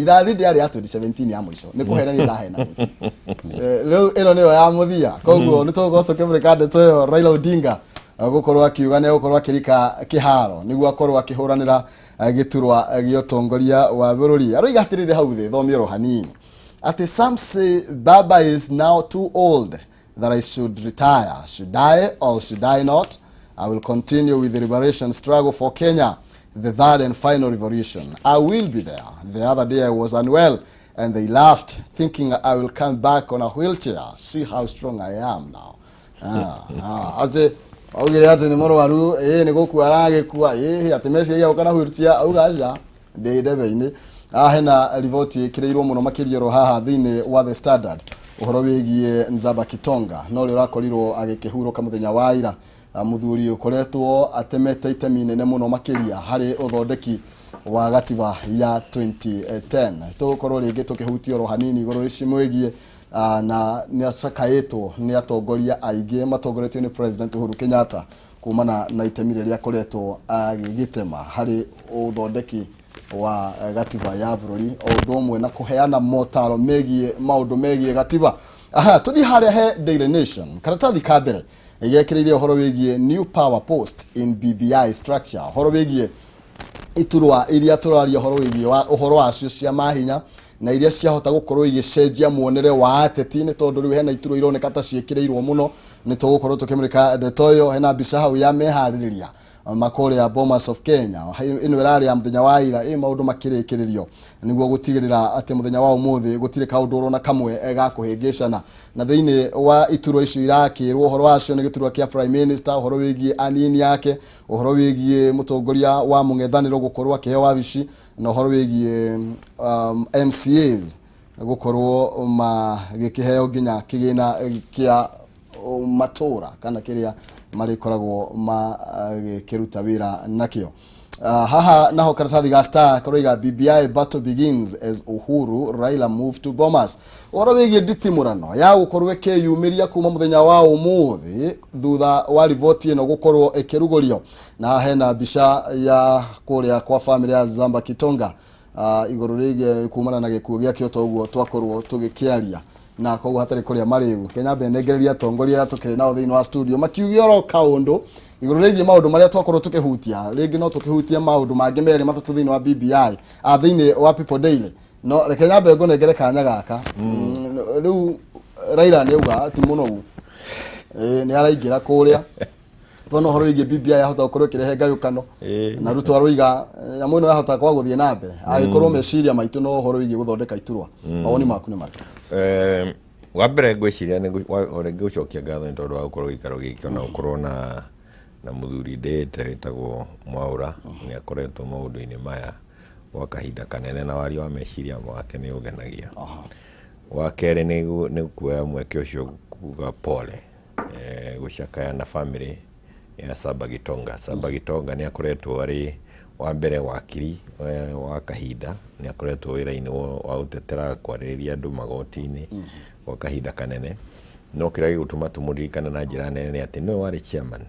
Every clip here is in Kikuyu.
Ithathi ndiarĩ ya 2017 ya mũico nĩ kũhena nĩ ndahena. Rĩu ĩno nĩyo ya mũthia, koguo nĩ tũgũkorwo tũkĩmũrĩka ndeto ĩyo. Raila Odinga gũkorwo akiuga nĩ egũkorwo akĩrika kĩharo nĩguo akorwo akĩhũranĩra gĩturwa gĩa ũtongoria wa bũrũri. Aroiga atĩrĩrĩ, hau thĩ thomio oro hanini, atĩ some say Baba is now too old, that I should retire. Should I or should I not? I will continue with the liberation struggle for Kenya, the third and final revolution. I will be there. The other day I was unwell and they laughed, thinking I will come back on a wheelchair. See how strong I am now. Ah, ah, atĩ augire atĩ nĩ mũrwaru, ĩ nĩ gũkua aragĩkua, ĩ atĩ meciria gũka na wheelchair, auga aca, ndĩ ndebe-inĩ. Hena riboti ĩkĩrĩirwo mũno makĩria oro haha thĩinĩ wa The Standard, ũhoro wĩgiĩ Nzamba Kitonga no ũrĩa ũrakorirwo agĩkĩhurũka mũthenya wa ira. Mũthuri ũkoretwo atemete itemi nene mũno makĩria harĩ ũthondeki wa gatiba ya 2010. Tũgũkorwo rĩngĩ tũkĩhutia oro hanini igũrũ rĩcimwĩgiĩ, na nĩ acakaĩtwo nĩ atongoria aingĩ matongoretio nĩ President Uhuru Kenyatta kumana na itemi rĩrĩa akoretwo agĩgĩtema harĩ ũthondeki wa gatiba ya bũrũri, o ũndũ ũmwe na kũheana motaro megiĩ maũndũ megiĩ gatiba. Aha, tũthiĩ harĩa he Daily Nation, karatathi ka mbere gekĩrĩire ũhoro wĩgiĩ new power post in BBI structure, ũhoro wĩgiĩ iturwa iria tũraria ũhoro wĩgiĩ wa ũhoro wacio cia mahinya na iria ciahota gũkorwo igĩcenjia muonere wa ateti, nĩ tondũ rĩu hena iturwa ironeka ta ciĩkĩrĩirwo mũno. Nĩ tũgũkorwo tũkĩmũrĩka ndeto ĩyo. Hena mbica hau ya meharĩrĩria makũrĩa Bomas of Kenya. Ĩno ĩrarĩ ya mũthenya wa ira, ĩ maũndũ makĩrĩkĩrĩrio nĩguo gũtigĩrĩra atĩ mũthenya wa ũmũthĩ gũtirĩ kaũndũ orona kamwe ga kũhĩngĩcana. Na thĩinĩ wa iturwa icio irakĩrwo ũhoro wacio nĩ gĩturwa kĩa prime minister, ũhoro wĩgiĩ anini yake, ũhoro wĩgiĩ mũtongoria wa mũng'ethanĩro gũkorwo akĩheo wabici, na ũhoro wĩgiĩ MCAs gũkorwo magĩkĩheo nginya kĩgĩna kĩa matũra kana kĩrĩa marĩkoragwo magĩkĩruta wĩra nakĩo. Haha naho karatathi ga Star karoiga BBI battle begins as Uhuru Raila move to Bomas, ũhoro wĩgiĩ nditimũrano ya gũkorwo ĩkĩyumĩria kuma mũthenya wa ũmũthĩ thutha wa riboti ĩno gũkorwo ĩkĩrugũrio. Na haha hena mbica ya kũrĩa kwa famĩlĩ ya Zamba Kitonga, igũrũ rĩgiĩ kumana na gĩkuũ gĩake o ũguo twakorwo tũgĩkĩaria. Na koguo hatarĩ kũrĩa marĩgu, Kenya nengereria atongoria arĩa tũkĩrĩ nao thĩinĩ wa studio makiuge oro kaũndũ igũrũ rĩgiĩ maũndũ marĩa twakorwo tũkĩhutia. Rĩngĩ no tũkĩhutie maũndũ mangĩ merĩ matatũ thĩinĩ wa BBI, thĩinĩ wa People Daily, no reke nyambe ngũnengere kanya gaka. Rĩu Raila nĩ auga ti mũnogu, nĩ araingĩra kũrĩa. Tuona ũhoro wĩgiĩ BBI yahota gũkorwo ĩkĩrehe ngayũkano, na Ruto aroiga nyamũ ĩno yahota kwaga gũthiĩ na mbere angĩkorwo meciria maitũ no ũhoro wĩgiĩ gũthondeka iturwa. Mawoni maku nĩ marĩkũ? Wa mbere ngwĩciria nĩ o rĩngĩ gũcokia ngatho nĩ tondũ wa gũkorwo gĩikaro gĩkĩ, ona gũkorwo na mũthuri ndĩĩte wĩtagwo Mwaũra. Nĩ akoretwo maũndũ-inĩ maya gwa kahinda kanene, na waria wa meciria make nĩ ũgenagia. Wa kerĩ nĩ kuoya mweke ũcio kuga pole, gũcakaya na family ya Samba Gitonga. Samba Gitonga nĩ akoretwo arĩ wa mbere wakiri wa kahinda, nĩ akoretwo wĩra-inĩ wa gũtetera kwarĩrĩria andũ magoti-inĩ gwa kahinda kanene. No kĩrĩa gĩgũtũma tũmũririkane na njĩra nene nĩ atĩ nĩwe warĩ chairman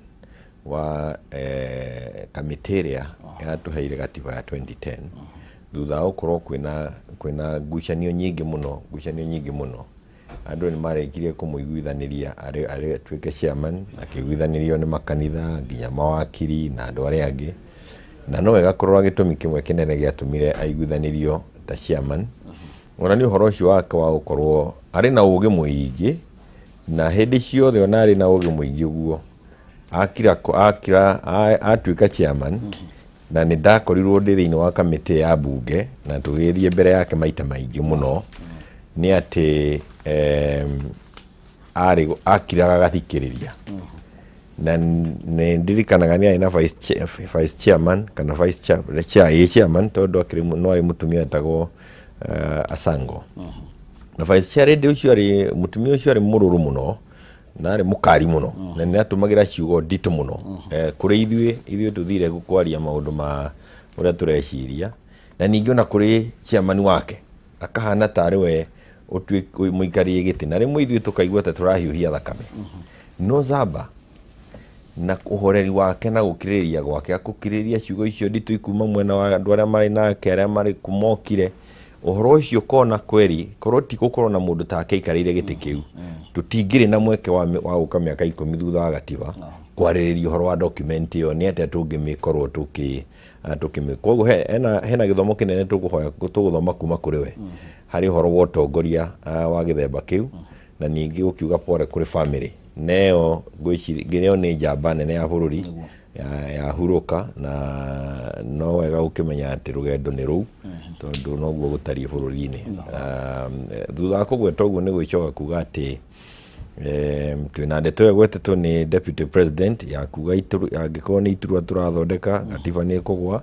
wa kamĩtĩ ĩrĩa yatũheire gatiba ya 2010, thutha wa gũkorwo kwĩna ngucanio nyingĩ mũno, ngucanio nyingĩ mũno. Andũ nĩ marĩkirie kũmũiguithanĩria arĩ atuĩke chairman, akĩiguithanĩrio nĩ makanitha nginya mawakiri na andũ arĩa angĩ. Na no ĩgakorwo gĩtũmi kĩmwe kĩnene gĩatũmire aiguithanĩrio ta chairman ona nĩ ũhoro ũcio wake wa gũkorwo arĩ na ũgĩ mũingĩ, na hĩndĩ ciothe ona arĩ na ũgĩ mũingĩ ũguo akira akira atuĩka chairman. Na nĩ ndakorirwo ndĩ thĩinĩ wa kamĩtĩ ya mbunge na tũgĩthiĩ mbere yake maita maingĩ mũno, nĩ atĩ arĩ akiraga agathikĩrĩria. Na nĩ ndirikanaga nĩ arĩ na vice chairman kana vice chair, chair, ĩ chairman, tondũ akĩrĩ no arĩ mũtumia wetagwo Asango. Na vice chair hĩndĩ ũcio arĩ mũtumia ũcio arĩ mũrũrũ mũno na arĩ mũkari mũno, na nĩ atũmagĩra ciugo nditũ mũno kũrĩ ithuĩ tũthire kwaria maũndũ ma ũrĩa tũreciria, na ningĩ ona kũrĩ chairman wake akahana tarĩ we mũikarĩrie gĩtĩ, na rĩmwe ithuĩ tũkaigua ta tũrahiũhia thakame. No Zamba na ũhoreri wake na gũkirĩrĩria gwake, akũkirĩrĩria ciugo icio nditũ ikuma mwena wa andũ arĩa marĩ nake, arĩa marĩ mokire. Ũhoro ũcio kona kweri korwo ti gũkorwo na mũndũ take aikarĩire gĩtĩ kĩu, tũtingĩrĩ na mweke wa gũka mĩaka 10 thutha wa gatiba kwarĩrĩria ũhoro wa document ĩyo, nĩ atĩa tũngĩmĩkorwo tũkĩmĩ. Koguo hena gĩthomo kĩnene tũkũhoya tũgũthoma kuma kũrĩ we harĩ ũhoro wa ũtongoria wa gĩthemba kĩu, na ningĩ gũkiuga pole kũrĩ family neo. Ngwĩciria ĩyo nĩ njamba nene ya bũrũri ya hurũka, na no wega gũkĩmenya atĩ rũgendo nĩ rũu, tondũ noguo gũtariĩ bũrũri-inĩ. Thutha wa kũgweta ũguo, nĩ gwĩcoka kuga atĩ twĩna ndeto ĩyo ĩgwetetwo nĩ deputy president ya kuga angĩkorwo nĩ iturwa tũrathondeka, gatiba nĩ ĩkũgwa.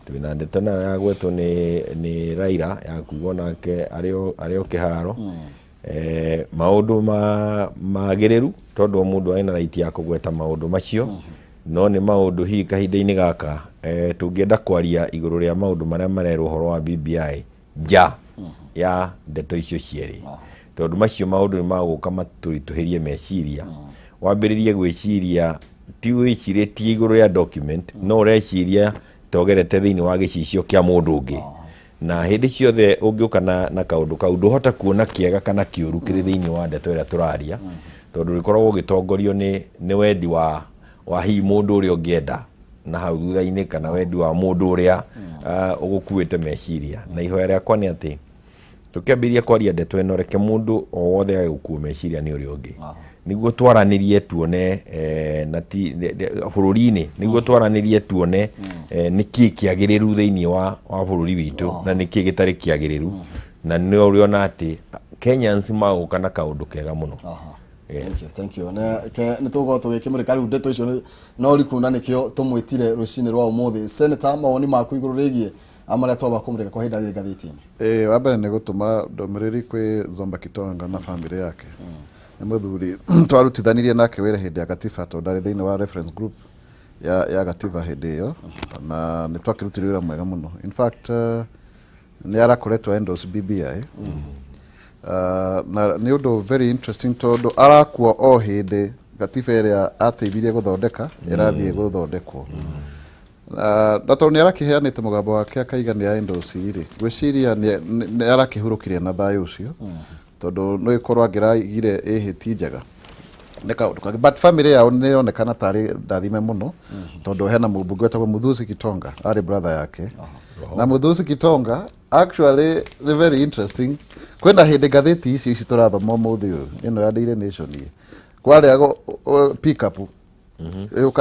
Twĩna ndeto nayo yagwetwo nĩ Raila ya kuga onake arĩ o kĩharo. Maũndũ ma magĩrĩru, tondũ o mũndũ arĩ na right ya kũgweta maũndũ macio, no nĩ maũndũ hihi kahinda-inĩ gaka tũngĩenda kwaria igũrũ rĩa maũndũ marĩa marerwo ũhoro wa BBI nja ya ndeto icio cierĩ, tondũ macio maũndũ nĩ magũka matũritũhĩrie meciria. Wambĩrĩrie gwĩciria, ti wĩcirĩtie igũrũ rĩa document, no ũreciria togerete thĩinĩ wa gĩcicio kĩa mũndũ ũngĩ, na hĩndĩ ciothe ũngĩũka na kaũndũ kau, ndũhota kuona kĩega kana kĩũru kĩrĩ thĩinĩ wa ndeto ĩrĩa tũraria, tondũ rĩkoragwo ũgĩtongorio nĩ wendi wa hihi mũndũ ũrĩa ũngĩenda na hau thutha-inĩ, kana wendi wa mũndũ ũrĩa ũgũkuĩte meciria. Na ihoya rĩakwa nĩ atĩ tũkĩambĩrĩria kwaria ndeto ĩno, reke mũndũ o wothe age gũkuo meciria nĩ ũrĩa ũngĩ, nĩguo twaranĩrie tuone na ti bũrũri-inĩ, nĩguo twaranĩrie tuone nĩkĩ kĩagĩrĩru thĩinĩ wa bũrũri witũ na nĩkĩ gĩtarĩ kĩagĩrĩru, na nĩ ũrĩona atĩ Kenyans magũka na kaũndũ kega mũno. Yeah. Thank you, thank you. Nĩ tũgũkorwo tũgĩkĩmũrĩka rĩu ndeto icio no riku, na nĩkĩo tũmwĩtire rũcinĩ rwa ũmũthĩ. Senator, mawoni maku igũrũ rĩgiĩ marĩa twamba kũmũrĩka kwa ihinda rĩrĩ ngathĩti-inĩ? Wa mbere nĩ gũtũma ndũmĩrĩri kwĩ Zomba Kitonga na family yake. Nĩ mũthuri twarutithanirie nake wĩra hĩndĩ ya gatiba, tondũ ndarĩ thĩinĩ wa reference group ya gatiba hĩndĩ ĩyo, na nĩ twakĩrutire wĩra mwega mũno. In fact, nĩ arakoretwo endorse BBI. Na nĩ ũndũ very interesting, tondũ arakua o hĩndĩ gatiba ĩrĩa ateithirie gũthondeka ĩrathiĩ gũthondekwo. Na tondũ nĩ arakĩheanĩte mũgambo wake akaiga nĩ endorse rĩ, ngwĩciria nĩ arakĩhurũkire na thayũ ũcio, tondũ no ĩkorwo angĩraigire ĩhĩ ti njega nĩ kaũndũ kangĩ. But family yao nĩ ĩronekana tarĩ ndathime mũno, tondũ hena mũmbunge wetagwo Muthusi Kitonga arĩ brother yake. Na Muthusi Kitonga actually nĩ very interesting, kwĩna hĩndĩ ngathĩti ici tũrathoma ũmũthĩ ũyũ, ĩno ya Daily Nation ĩ, kwarĩagwo pick up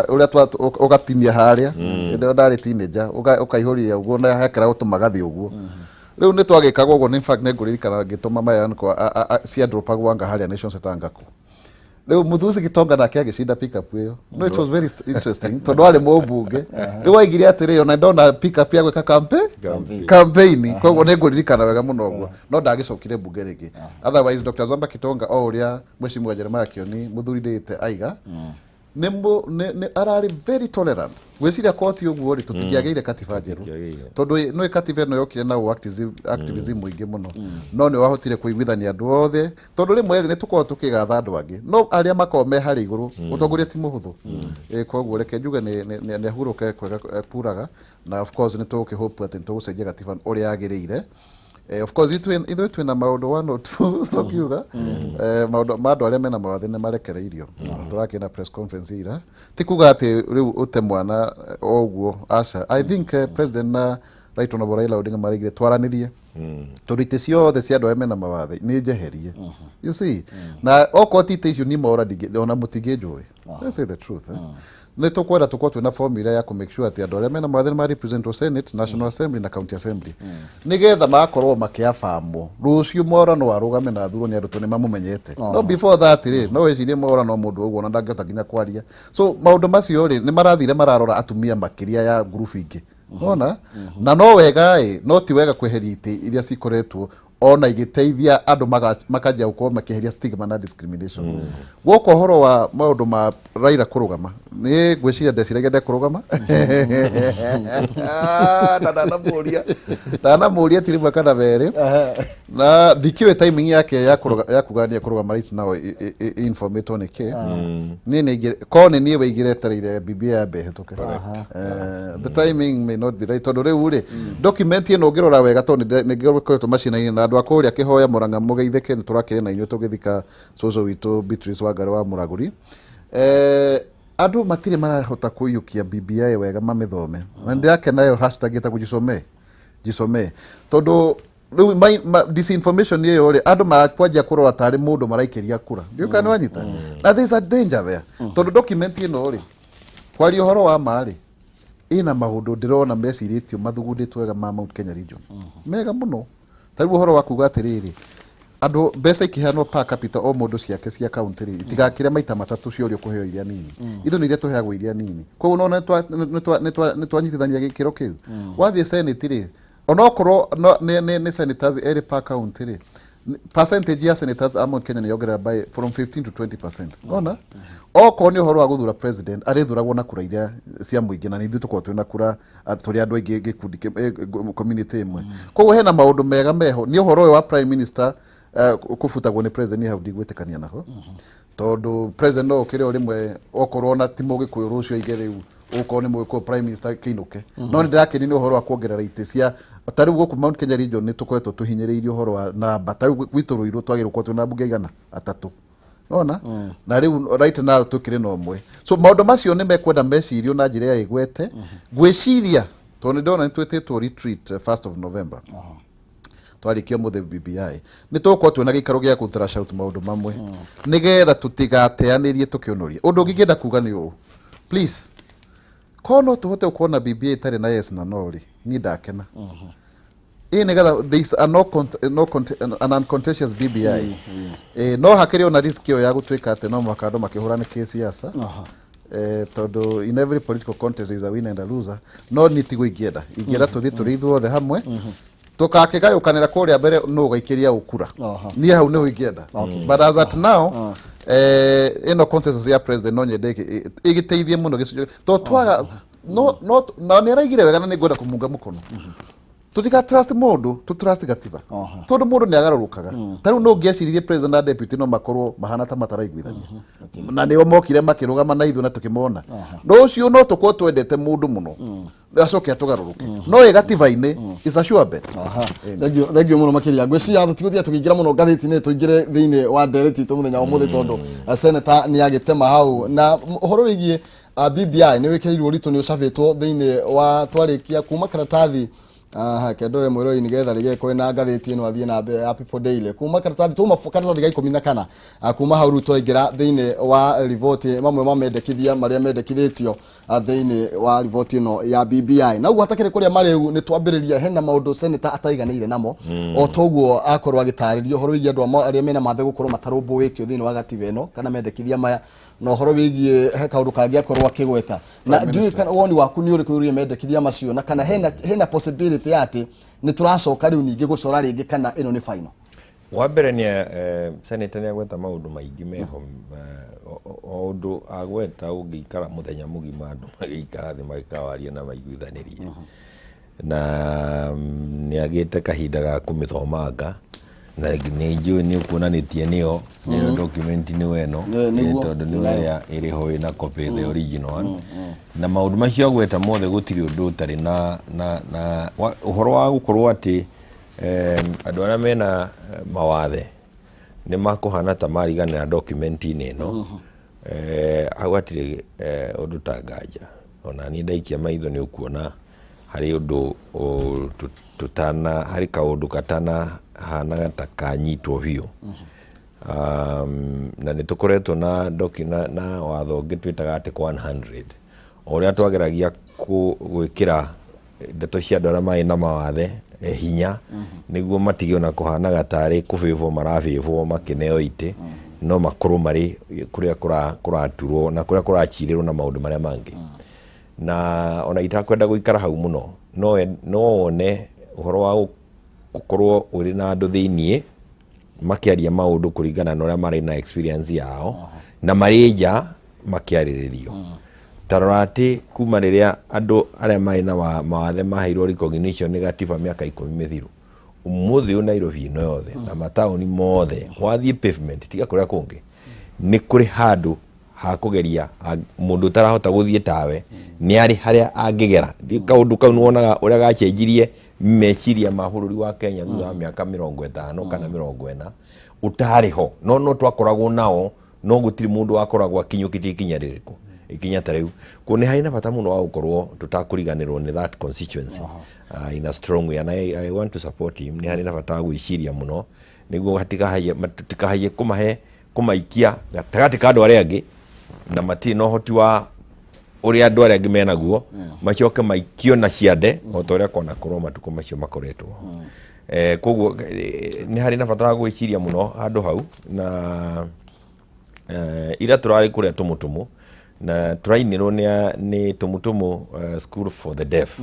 ũrĩa ũgatinia harĩa. Hĩndĩ ĩyo ndarĩ teenager, ũkaihũria ũguo na hekĩra tũmagathĩ ũguo. Rĩu nĩ twagĩkaga ũguo. In fact, nĩ ngũririkana ngĩtũma maya ciandropagwo anga harĩa Nation Center ngaku. Rĩu Muthusi Gitonga nake agĩcinda pickup ĩyo. No it was very interesting, tondũ arĩ mũmbunge. Rĩu aigire atĩrĩ, ona ndona pickup ya gwĩka campaign. Koguo nĩ ngũririkana wega mũno ũguo, no ndagĩcokire mbunge rĩngĩ. Otherwise, Dr. Zomba Kitonga, o ũrĩa Mheshimiwa Jeremiah Kioni mũthuri ndĩte aiga, nĩ ararĩ very tolerant. Gwĩciria koti ũguo rĩ, tũtingĩagĩire katiba njerũ. Tũtingĩagĩire. Tondũ nĩ katiba ĩno yokire na activism mũingĩ mũno, no nĩ wahotire kũiguithania andũ othe, tondũ rĩmwe rĩ nĩ tũkoragwo tũkĩgatha andũ angĩ, no arĩa makoragwo me harĩa igũrũ, ũtongoria ti mũhũthũ. Koguo reke njuge nĩ ahurũke kwega kuraga, na of course nĩ tũgũkĩhope atĩ nĩ tũgũcenjia gatiba ũrĩa yagĩrĩire. Of course ithuĩ twĩna maũndũ one or two tũkiuga maũndũ ma andũ arĩa mena mawathe nĩ marekereirio. Tũrakĩna press conference ira, ti kuga atĩ rĩu ũte mwana o ũguo, aca. I think president na Right Honorable Raila Odinga marigire twaranĩrie, tondũ itĩ ciothe cia andũ arĩa mena mawathe nĩ njeherie, you see, na okorwo ti itĩ icio ni mora ona mũtingĩnjũĩ. Let's say the truth, eh? Nĩ tũkwenda tũkorwo twĩna formula ya kũ make sure atĩ andũ arĩa mena mawathe nĩ ma represent Senate, National Assembly na County Assembly, nĩgetha magakorwo makĩabamwo rũciũ. Mwaura no arũgame na athurwo nĩ andũ, tondũ nĩ mamũmenyete. No before that rĩ, no wĩcirie Mwaura no mũndũ ũguo na ndangĩhota nginya kwaria. So maũndũ macio rĩ, nĩ marathire mararora atumia makĩria ya ngurubu ingĩ ona. Na no wega ĩ, no ti wega kweheria itĩ iria cikoretwo. Ona igĩteithia andũ makanjia gũkorwo makĩeheria stigma na discrimination. Gũkũ ũhoro wa maũndũ ma Raila kũrũgama, nĩ ngwĩciria ndeciragia ndekũrũgama na ndanamũria ti rĩmwe kana merĩ, na ndikĩũĩ timing yake ya ya kugania kũrũgama right now informatwo nĩ kĩ. Niĩ nĩ korwo nĩ niĩ wĩigire etereire BBI yambe ĩhĩtũke. The timing may not be right, tondũ rĩu rĩ, document ĩno ũngĩrora wega, tondũ nĩ ngĩkoretwo macina-inĩ na andũ a kũrĩa kĩhoya Mũrang'a, mũgeithĩke, nĩ tũrakĩrĩ na inyuĩ tũgĩthika cũcũ witũ Beatrice Wangari wa Mũragũri. Andũ matirĩ marahota kũiyũkia BBI wega mamĩthome, na nĩ ndĩrakena ĩyo hashtag ĩtagwo jisomee jisomee, tondũ rĩu disinformation ĩyo rĩ, andũ marakwanjia kũrora tarĩ mũndũ maraikĩria kura. Ndiũĩ kana nĩwanyita, na there is a danger there, tondũ document ĩno rĩ, kwaria ũhoro wa ma rĩ, ĩna maũndũ ndĩrona mecirĩtio mathugundĩtwo wega ma Mount Kenya region, mega mũno. Ta rĩu ũhoro wa kuga atĩrĩrĩ, andũ mbeca ikĩheanwo per capita, o mũndũ ciake cia county rĩ, itigakĩre maita matatũ cia ũrĩa ũkũheo iria nini. Ithuĩ nĩ iria tũheagwo iria nini, koguo no nĩ twanyitithania gĩkĩro kĩu. Wathiĩ senate rĩ, onokorwo no nĩ senators erĩ per county rĩ, percentage ya senators a Mount Kenya nĩ yongerera by from 15 to 20%. Ona okorwo nĩ ũhoro wa gũthura president, arĩthuragwo na kura iria cia mũingĩ, na nĩ ithuĩ tũkoragwo twĩna kura, tũrĩ andũ aingĩ gĩkundi community ĩmwe. Koguo hena maũndũ mega meho. Nĩ ũhoro ũyũ wa prime minister kũbutagwo nĩ president, niĩ hau ndigwĩtĩkania naho, tondũ president no ũkĩre o rĩmwe, okorwo ona ti mũgĩkũyũ, rũciũ aige rĩu ũkorwo nĩ mũgĩkũyũ prime minister kĩinũke. No nĩ ndĩrakenio nĩ ũhoro wa kuongerera itĩ cia, ta rĩu gũkũ Mount Kenya region nĩ tũkoretwo tũhinyĩrĩirio ũhoro wa namba. Ta rĩu gwitũ Rũirũ twagĩrĩirwo gũkorwo twĩna mbunge igana atatũ, nona na rĩu right now tũkĩrĩ na ũmwe. So maũndũ macio nĩ mekwenda mecirio na njĩra ya ĩgwete ngwĩciria, tondũ nĩ ndona nĩ twĩtĩtwo retreat 1st of November. Twarĩkia ũmũthĩ BBI, nĩ tũgũkorwo twĩna gĩikaro gĩa gũ thrash out maũndũ mamwe, nĩgetha tũtigateanĩrie tũkĩũnũria. Ũndũ ũngĩ ingĩenda kuga nĩ ũũ, please, korwo no tũhote gũkorwo na BBI ĩtarĩ na yes na no rĩ, niĩ ndakena ĩ, nĩgetha there is a no, cont no cont an uncontentious BBI. No hakĩrĩ ona risk ĩyo ya gũtuĩka atĩ no mũhaka andũ makĩhũrane kĩsiasa, tondũ in every political contest there is a winner and a loser. No niĩ tiguo ingĩenda tũthiĩ tũrĩ ithuothe hamwe, tũkakĩgayũkanĩra kũrĩa mbere nũ ũgaikĩria ũkura. Niĩ hau nĩho ingĩenda, but as at now, ĩno consensus ya president no nyende ĩgĩteithie mũno gĩcunjĩ, tondũ twaga no na nĩ araigire wega, na nĩ ngwenda kũmunga mũkono. Tũtiga trust mũndũ, tũ trust gatiba, tondũ mũndũ nĩ agarũrũkaga. Ta rĩu no ũngĩeciririe president na deputy no makorwo mahana ta mataraiguithania, na nĩo mokire makĩrũgama na ithuĩ na tũkĩmona. No ũcio no tũkorwo twendete mũndũ mũno, acoke atũgarũrũke, no ĩ gatiba-inĩ is a sure bet. Thank you, thank you mũno makĩria. Ngwĩciria tũtigũthiĩ tũkĩingĩra mũno ngathĩti-inĩ, tũingĩre thĩinĩ wa ndereti itũ mũthenya wa ũmũthĩ, tondũ senator nĩ agĩtema hau na ũhoro wĩgiĩ BBI nĩ wĩkĩrĩirwo ũritũ, nĩ ũcabĩtwo thĩinĩ wa twarĩkia kuma karatathi. Aha, kendore mwĩrori nĩgetha rĩgĩkorwo na ngathĩti ĩno athiĩ na mbere ya People Daily, kuma karatathi tuma karatathi ga 14. Kuma hau rĩu tũraingĩra thĩinĩ wa riboti, mamwe ma mendekithia marĩa mendekithĩtio thĩinĩ wa riboti ĩno ya BBI. Na ũguo hatakĩrĩ kũrĩa marĩu, nĩ twambĩrĩria, hena maũndũ senator ataiganĩire namo, o toguo akorwo agĩtarĩria ũhoro wĩgiĩ andũ arĩa mena mathe gũkorwo matarũmbũĩtio thĩinĩ wa gatiba ĩno kana mendekithia maya, na ũhoro wĩgiĩ he kaũndũ kangĩ akorwo akĩgweta. Na ndiũĩ kana woni waku nĩ ũrĩkũ wĩgiĩ mendekithia macio, na kana hena possibility ya atĩ nĩ tũracoka rĩu ningĩ gũcora rĩngĩ, kana ĩno nĩ final? Wa mbere nĩ senator nĩ agweta maũndũ maingĩ meho. O ũndũ agweta ũngĩikara mũthenya mũgima, andũ magĩikara thĩ magĩkawaria na maiguithanĩrie, na nĩ agĩte kahinda ga kũmĩthomanga, na nĩ njũĩ nĩ ũkuonanĩtie nĩyo document nĩyo ĩno. Nĩguo. Tondũ nĩyo ĩrĩa ĩrĩ ho ĩna copy, the original one. Na maũndũ macio agweta mothe, gũtirĩ ũndũ ũtarĩ na ũhoro wa gũkorwo atĩ andũ arĩa mena mawathe nĩ makũhana ta mariganĩra document-inĩ ĩno. Hau hatirĩ ũndũ ta nganja. Ona niĩ ndaikia maitho nĩ ũkuona harĩ ũndũ tũtana harĩ kaũndũ katanahanaga ta kanyitwo biũ. Na nĩ tũkoretwo na, na watho ũngĩ twĩtaga Article 100, o ũrĩa twageragia gwĩkĩra ndeto cia andũ arĩa marĩ na mawathe hinya, nĩguo matige ona kũhanaga tarĩ kũbĩbwo marabĩbwo makĩneo itĩ, no makorwo marĩ kũrĩa kũraturwo na kũrĩa kũracirĩrwo na maũndũ marĩa mangĩ. Na ona itakwenda gũikara hau mũno, no wone ũhoro wa Gũkorwo ũrĩ na andũ thĩiniĩ makĩaria maũndũ kũringana na ũrĩa marĩ na experience yao, na marĩ nja makĩarĩrĩrio. Ta rora atĩ kuma rĩrĩa andũ arĩa marĩ na mawathe maheirwo recognition nĩ gatiba mĩaka 10 mĩthiru, ũmũthĩ ũyũ Nairobi ĩno yothe na mataũni mothe wathiĩ pavement, tiga kũrĩa kũngĩ, nĩ kũrĩ handũ ha kũgeria mũndũ ũtarahota gũthiĩ tawe nĩ arĩ harĩa angĩgera. Kaũndũ kau nĩwonaga ũrĩa gacenjirie meciria ma bũrũri wa Kenya thutha wa mĩaka 50 kana 40 ũtarĩ ho. No twakoragwo nao, no gũtirĩ mũndũ wakoragwo akinyũkĩtie ikinya rĩrĩkũ, ikinya ta rĩu. Koguo nĩ harĩ na bata mũno wa gũkorwo tũtakũriganĩrwo nĩ that constituency in a strong way, and I want to support him. Nĩ harĩ na bata wa gwĩciria mũno nĩguo hatikahaiye kũmahe kũmaikia gatagatĩ ka andũ arĩa angĩ na matirĩ na ũhoti wa ũrĩa andũ arĩa angĩ menaguo, macoke maikio na ciande o ta ũrĩa kwanakorwo matukũ macio makoretwo. Koguo nĩ harĩ na bata wa gwĩciria mũno handũ hau. Na ira tũrarĩ kũrĩa Tũmũtũmũ na tũrainĩrwo nĩ Tũmũtũmũ School for the Deaf,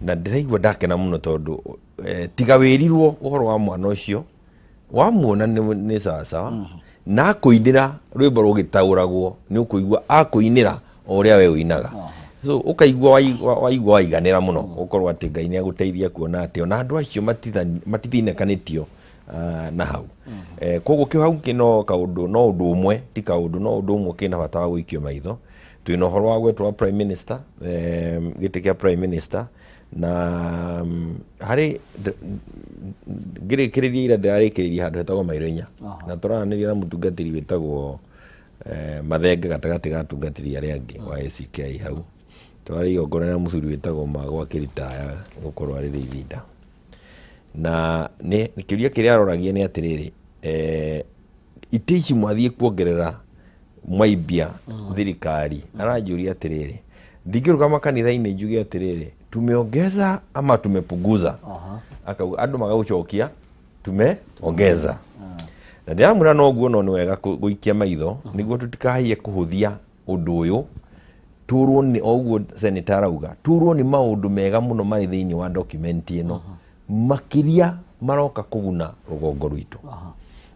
na ndĩraigua ndakena mũno tondũ tiga wĩrirwo ũhoro wa mwana ũcio, wamuona nĩ sawasawa na akũinĩra rwĩmbo rũgĩtaũragwo, nĩ ũkũigua akũinĩra o ũrĩa we ũinaga. So ũkaigua waigua waiganĩra mũno gũkorwo atĩ Ngai nĩ agũteithia kuona atĩ ona andũ acio matithinĩkanĩtio na hau. Koguo kĩu hau kĩ no kaũndũ, no ũndũ ũmwe, ti kaũndũ, no ũndũ ũmwe kĩna bata wa gũikio maitho. Twĩna ũhoro wa gwetwo wa prime minister, gĩtĩ kĩa prime minister, na harĩ ngĩrĩkĩrĩria ira ndĩrarĩkĩrĩria handũ hetagwo Mairo Inya, na tũraranĩria na mũtungatĩri wĩtagwo Mathenge gatagatĩ ga atungatĩri arĩa angĩ wa ACK hau. Twarĩ igongona rĩa mũthuri wĩtagwo Magwa akĩritaya gũkorwo arĩ leader, na nĩ kĩũria kĩrĩa aroragia nĩ atĩrĩrĩ, itĩ ici mwathiĩ kuongerera mwaimbia thirikari, aranjũria atĩrĩrĩ, ndingĩrũgama kanitha-inĩ njuge atĩrĩrĩ, tumeongeza ama tumepunguza? Akauga andũ magagũcokia tumeongeza, na ndĩramwĩra noguo, no nĩ wega gũikia maitho nĩguo tũtikahaiye kũhũthia ũndũ ũyũ, tũrwo nĩ o ũguo senator arauga, tũrwo nĩ maũndũ mega mũno marĩ thĩinĩ wa document ĩno, makĩria maroka kũguna rũgongo rwitũ.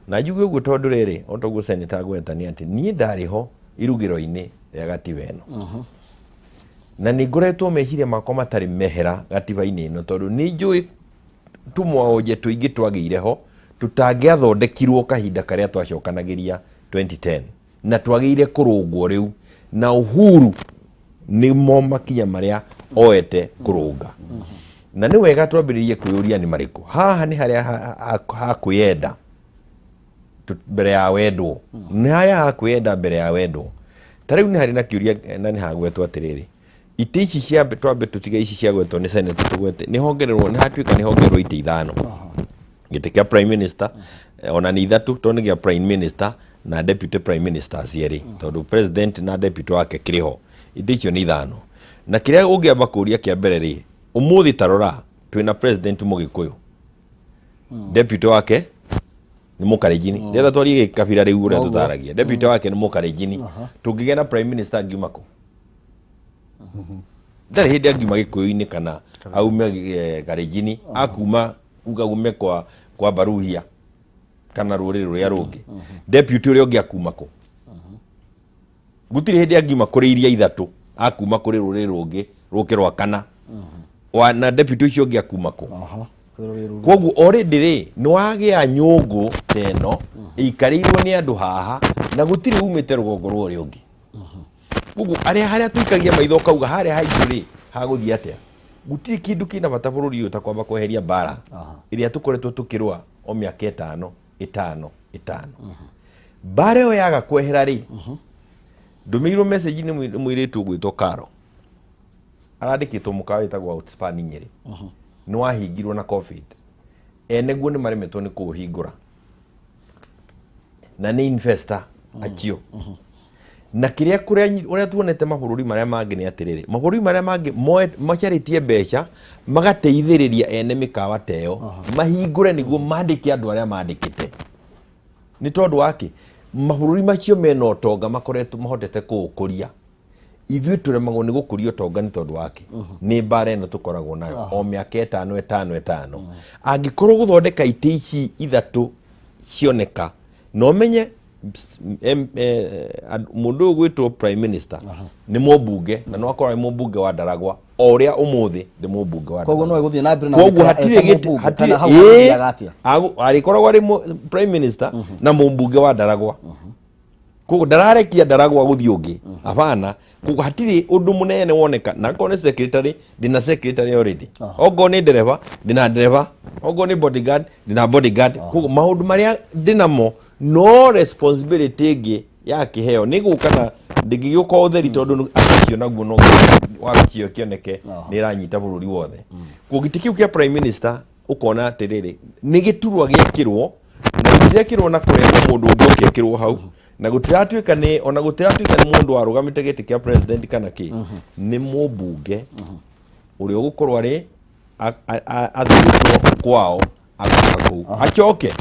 Na njuge ũguo tondũ rĩrĩ, o toguo senator agweta, nĩ atĩ niĩ ndarĩ ho irugĩro-inĩ rĩa gatiba ĩno, na nĩ ngoretwo meciria makwa matarĩ mehera gatiba-inĩ ĩno, tondũ nĩ njũĩ tũmwaonje tũingĩ twagĩire ho tũtangĩathondekirwo kahinda karĩa twacokanagĩria 2010, na twagĩire kũrũngwo rĩu na Uhuru nĩmo makinya marĩa oete kũrũnga. Na nĩ wega twambĩrĩrie kwĩyũria nĩ marĩkũ. Haha nĩ harĩa ha kwĩyenda mbere ya wendwo, nĩ harĩa ha kwĩyenda mbere ya wendwo. Ta rĩu nĩ harĩ na kĩũria na nĩ hagwetwo atĩrĩrĩ, itĩ ici cia twambe tũtige ici ciagwetwo nĩ senate, tũgwete nĩ hongererwo, nĩ hatuĩka nĩ hongererwo itĩ 5, gĩtĩ kĩa prime minister, ona nĩ ithatũ, tondũ nĩ gĩa prime minister na deputy prime ministers erĩ, tondũ president na deputy wake kĩrĩ ho. Itĩ icio nĩ 5, na kĩrĩa ũngĩamba kũria kĩa mbere rĩ, ũmũthĩ tarora twĩna president Mũgĩkũyũ, deputy wake nĩ Mũkarenjini. Ndĩrenda twarie gĩkabira rĩu ũrĩa Noguo. tũtaragia. Deputy wake nĩ Mũkarenjini. Tũngĩgĩa na prime minister angiuma kũ? Ndarĩ hĩndĩ angiuma Gĩkũyũ-inĩ kana aume Karenjini, akuma uga ume kwa Baruhia kana rũrĩrĩ rũrĩa rũngĩ. Deputy ũrĩa ũngĩ akuma kũ? Gũtirĩ hĩndĩ angiuma kũrĩ iria ithatũ, akuma kũrĩ rũrĩrĩ rũngĩ rũke rwa kana wa, na deputy ũcio ũngĩ akuma kũ? Kwĩ rũrĩrĩ rũu. Koguo already rĩ, nĩ wagĩa nyũngũ ta ĩno ĩikarĩirwo nĩ andũ haha na gũtirĩ umĩte rũgongo rwa ũrĩa ũngĩ. Koguo arĩa harĩa tũikagia maitho ũkauga harĩa haitũ rĩ, hagũthiĩ atĩa? Gũtirĩ kĩndũ kĩna bata bũrũri ũyũ ta kwamba kweheria mbara ĩrĩa tũkoretwo tũkĩrũa o mĩaka 5 5 5. Mbara ĩyo yaga kwehera rĩ, ndũmĩirwo message nĩ mũirĩtu ũgwĩtwo Karo, arandĩkĩtwo mũkawa wĩtagwo Outspan Nyĩrĩ, nĩ wahingirwo na COVID, ene guo nĩ maremetwo nĩ kũũhingũra na nĩ investor acio. Na kĩrĩa kũrĩa ũrĩa tuonete mabũrũri marĩa mangĩ nĩ atĩrĩrĩ, mabũrũri marĩa mangĩ macarĩtie mbeca magateithĩrĩria ene mĩkawa ta ĩyo mahingũre nĩguo mandĩke andũ arĩa mandĩkĩte. Nĩ tondũ wa kĩ? Mabũrũri macio mena ũtonga makoretwo mahotete kũũkũria. Ithuĩ tũremagwo nĩ gũkũria ũtonga nĩ tondũ wake nĩ mbara ĩno tũkoragwo nayo o mĩaka ĩtano ĩtano ĩtano. Angĩkorwo gũthondeka itĩ ici ithatũ cioneka, na ũmenye mũndũ ũyũ gwĩtwo prime minister nĩ mũmbunge, na no akorwo arĩ mũmbunge wa Ndaragwa o ũrĩa ũmũthĩ ndĩ mũmbunge wa Koguo no Ndaragwa. egũthiĩ na mbere na Koguo gũikara hatirĩ eta gĩtĩ mũmbunge, hatirĩ kana hau ĩĩ, hathiaga atĩa? Arĩkoragwo arĩ prime minister na mũmbunge wa Ndaragwa. Koguo ndararekia Ndaragwa gũthiĩ ũngĩ, hapana. Koguo hatirĩ ũndũ mũnene woneka. Na akorwo nĩ secretary, ndĩna secretary already. Ongorwo nĩ ndereba, ndĩna ndereba. Ongorwo nĩ bodyguard, ndĩna bodyguard. Koguo maũndũ marĩa ndĩnamo, no responsibility ĩngĩ ya kĩheo nĩ gũka na ndĩngĩgĩũka ũtheri, tondũ acio naguo no wabici ĩyo kĩoneke nĩ ĩranyita bũrũri wothe. Koguo gĩtĩ kĩu kĩa prime minister, ũkona atĩrĩrĩ, nĩ gĩturwa gĩekĩrwo na gĩtirekĩrwo na kũrehwo mũndũ ũngĩ ũkekĩrwo hau, na gũtiratuĩka nĩ ona gũtiratuĩka nĩ mũndũ warũgamĩte gĩtĩ kĩa president kana kĩ, nĩ mũmbunge ũrĩa ũgũkorwo arĩ athurĩtwo kwao, agoka kũu acoke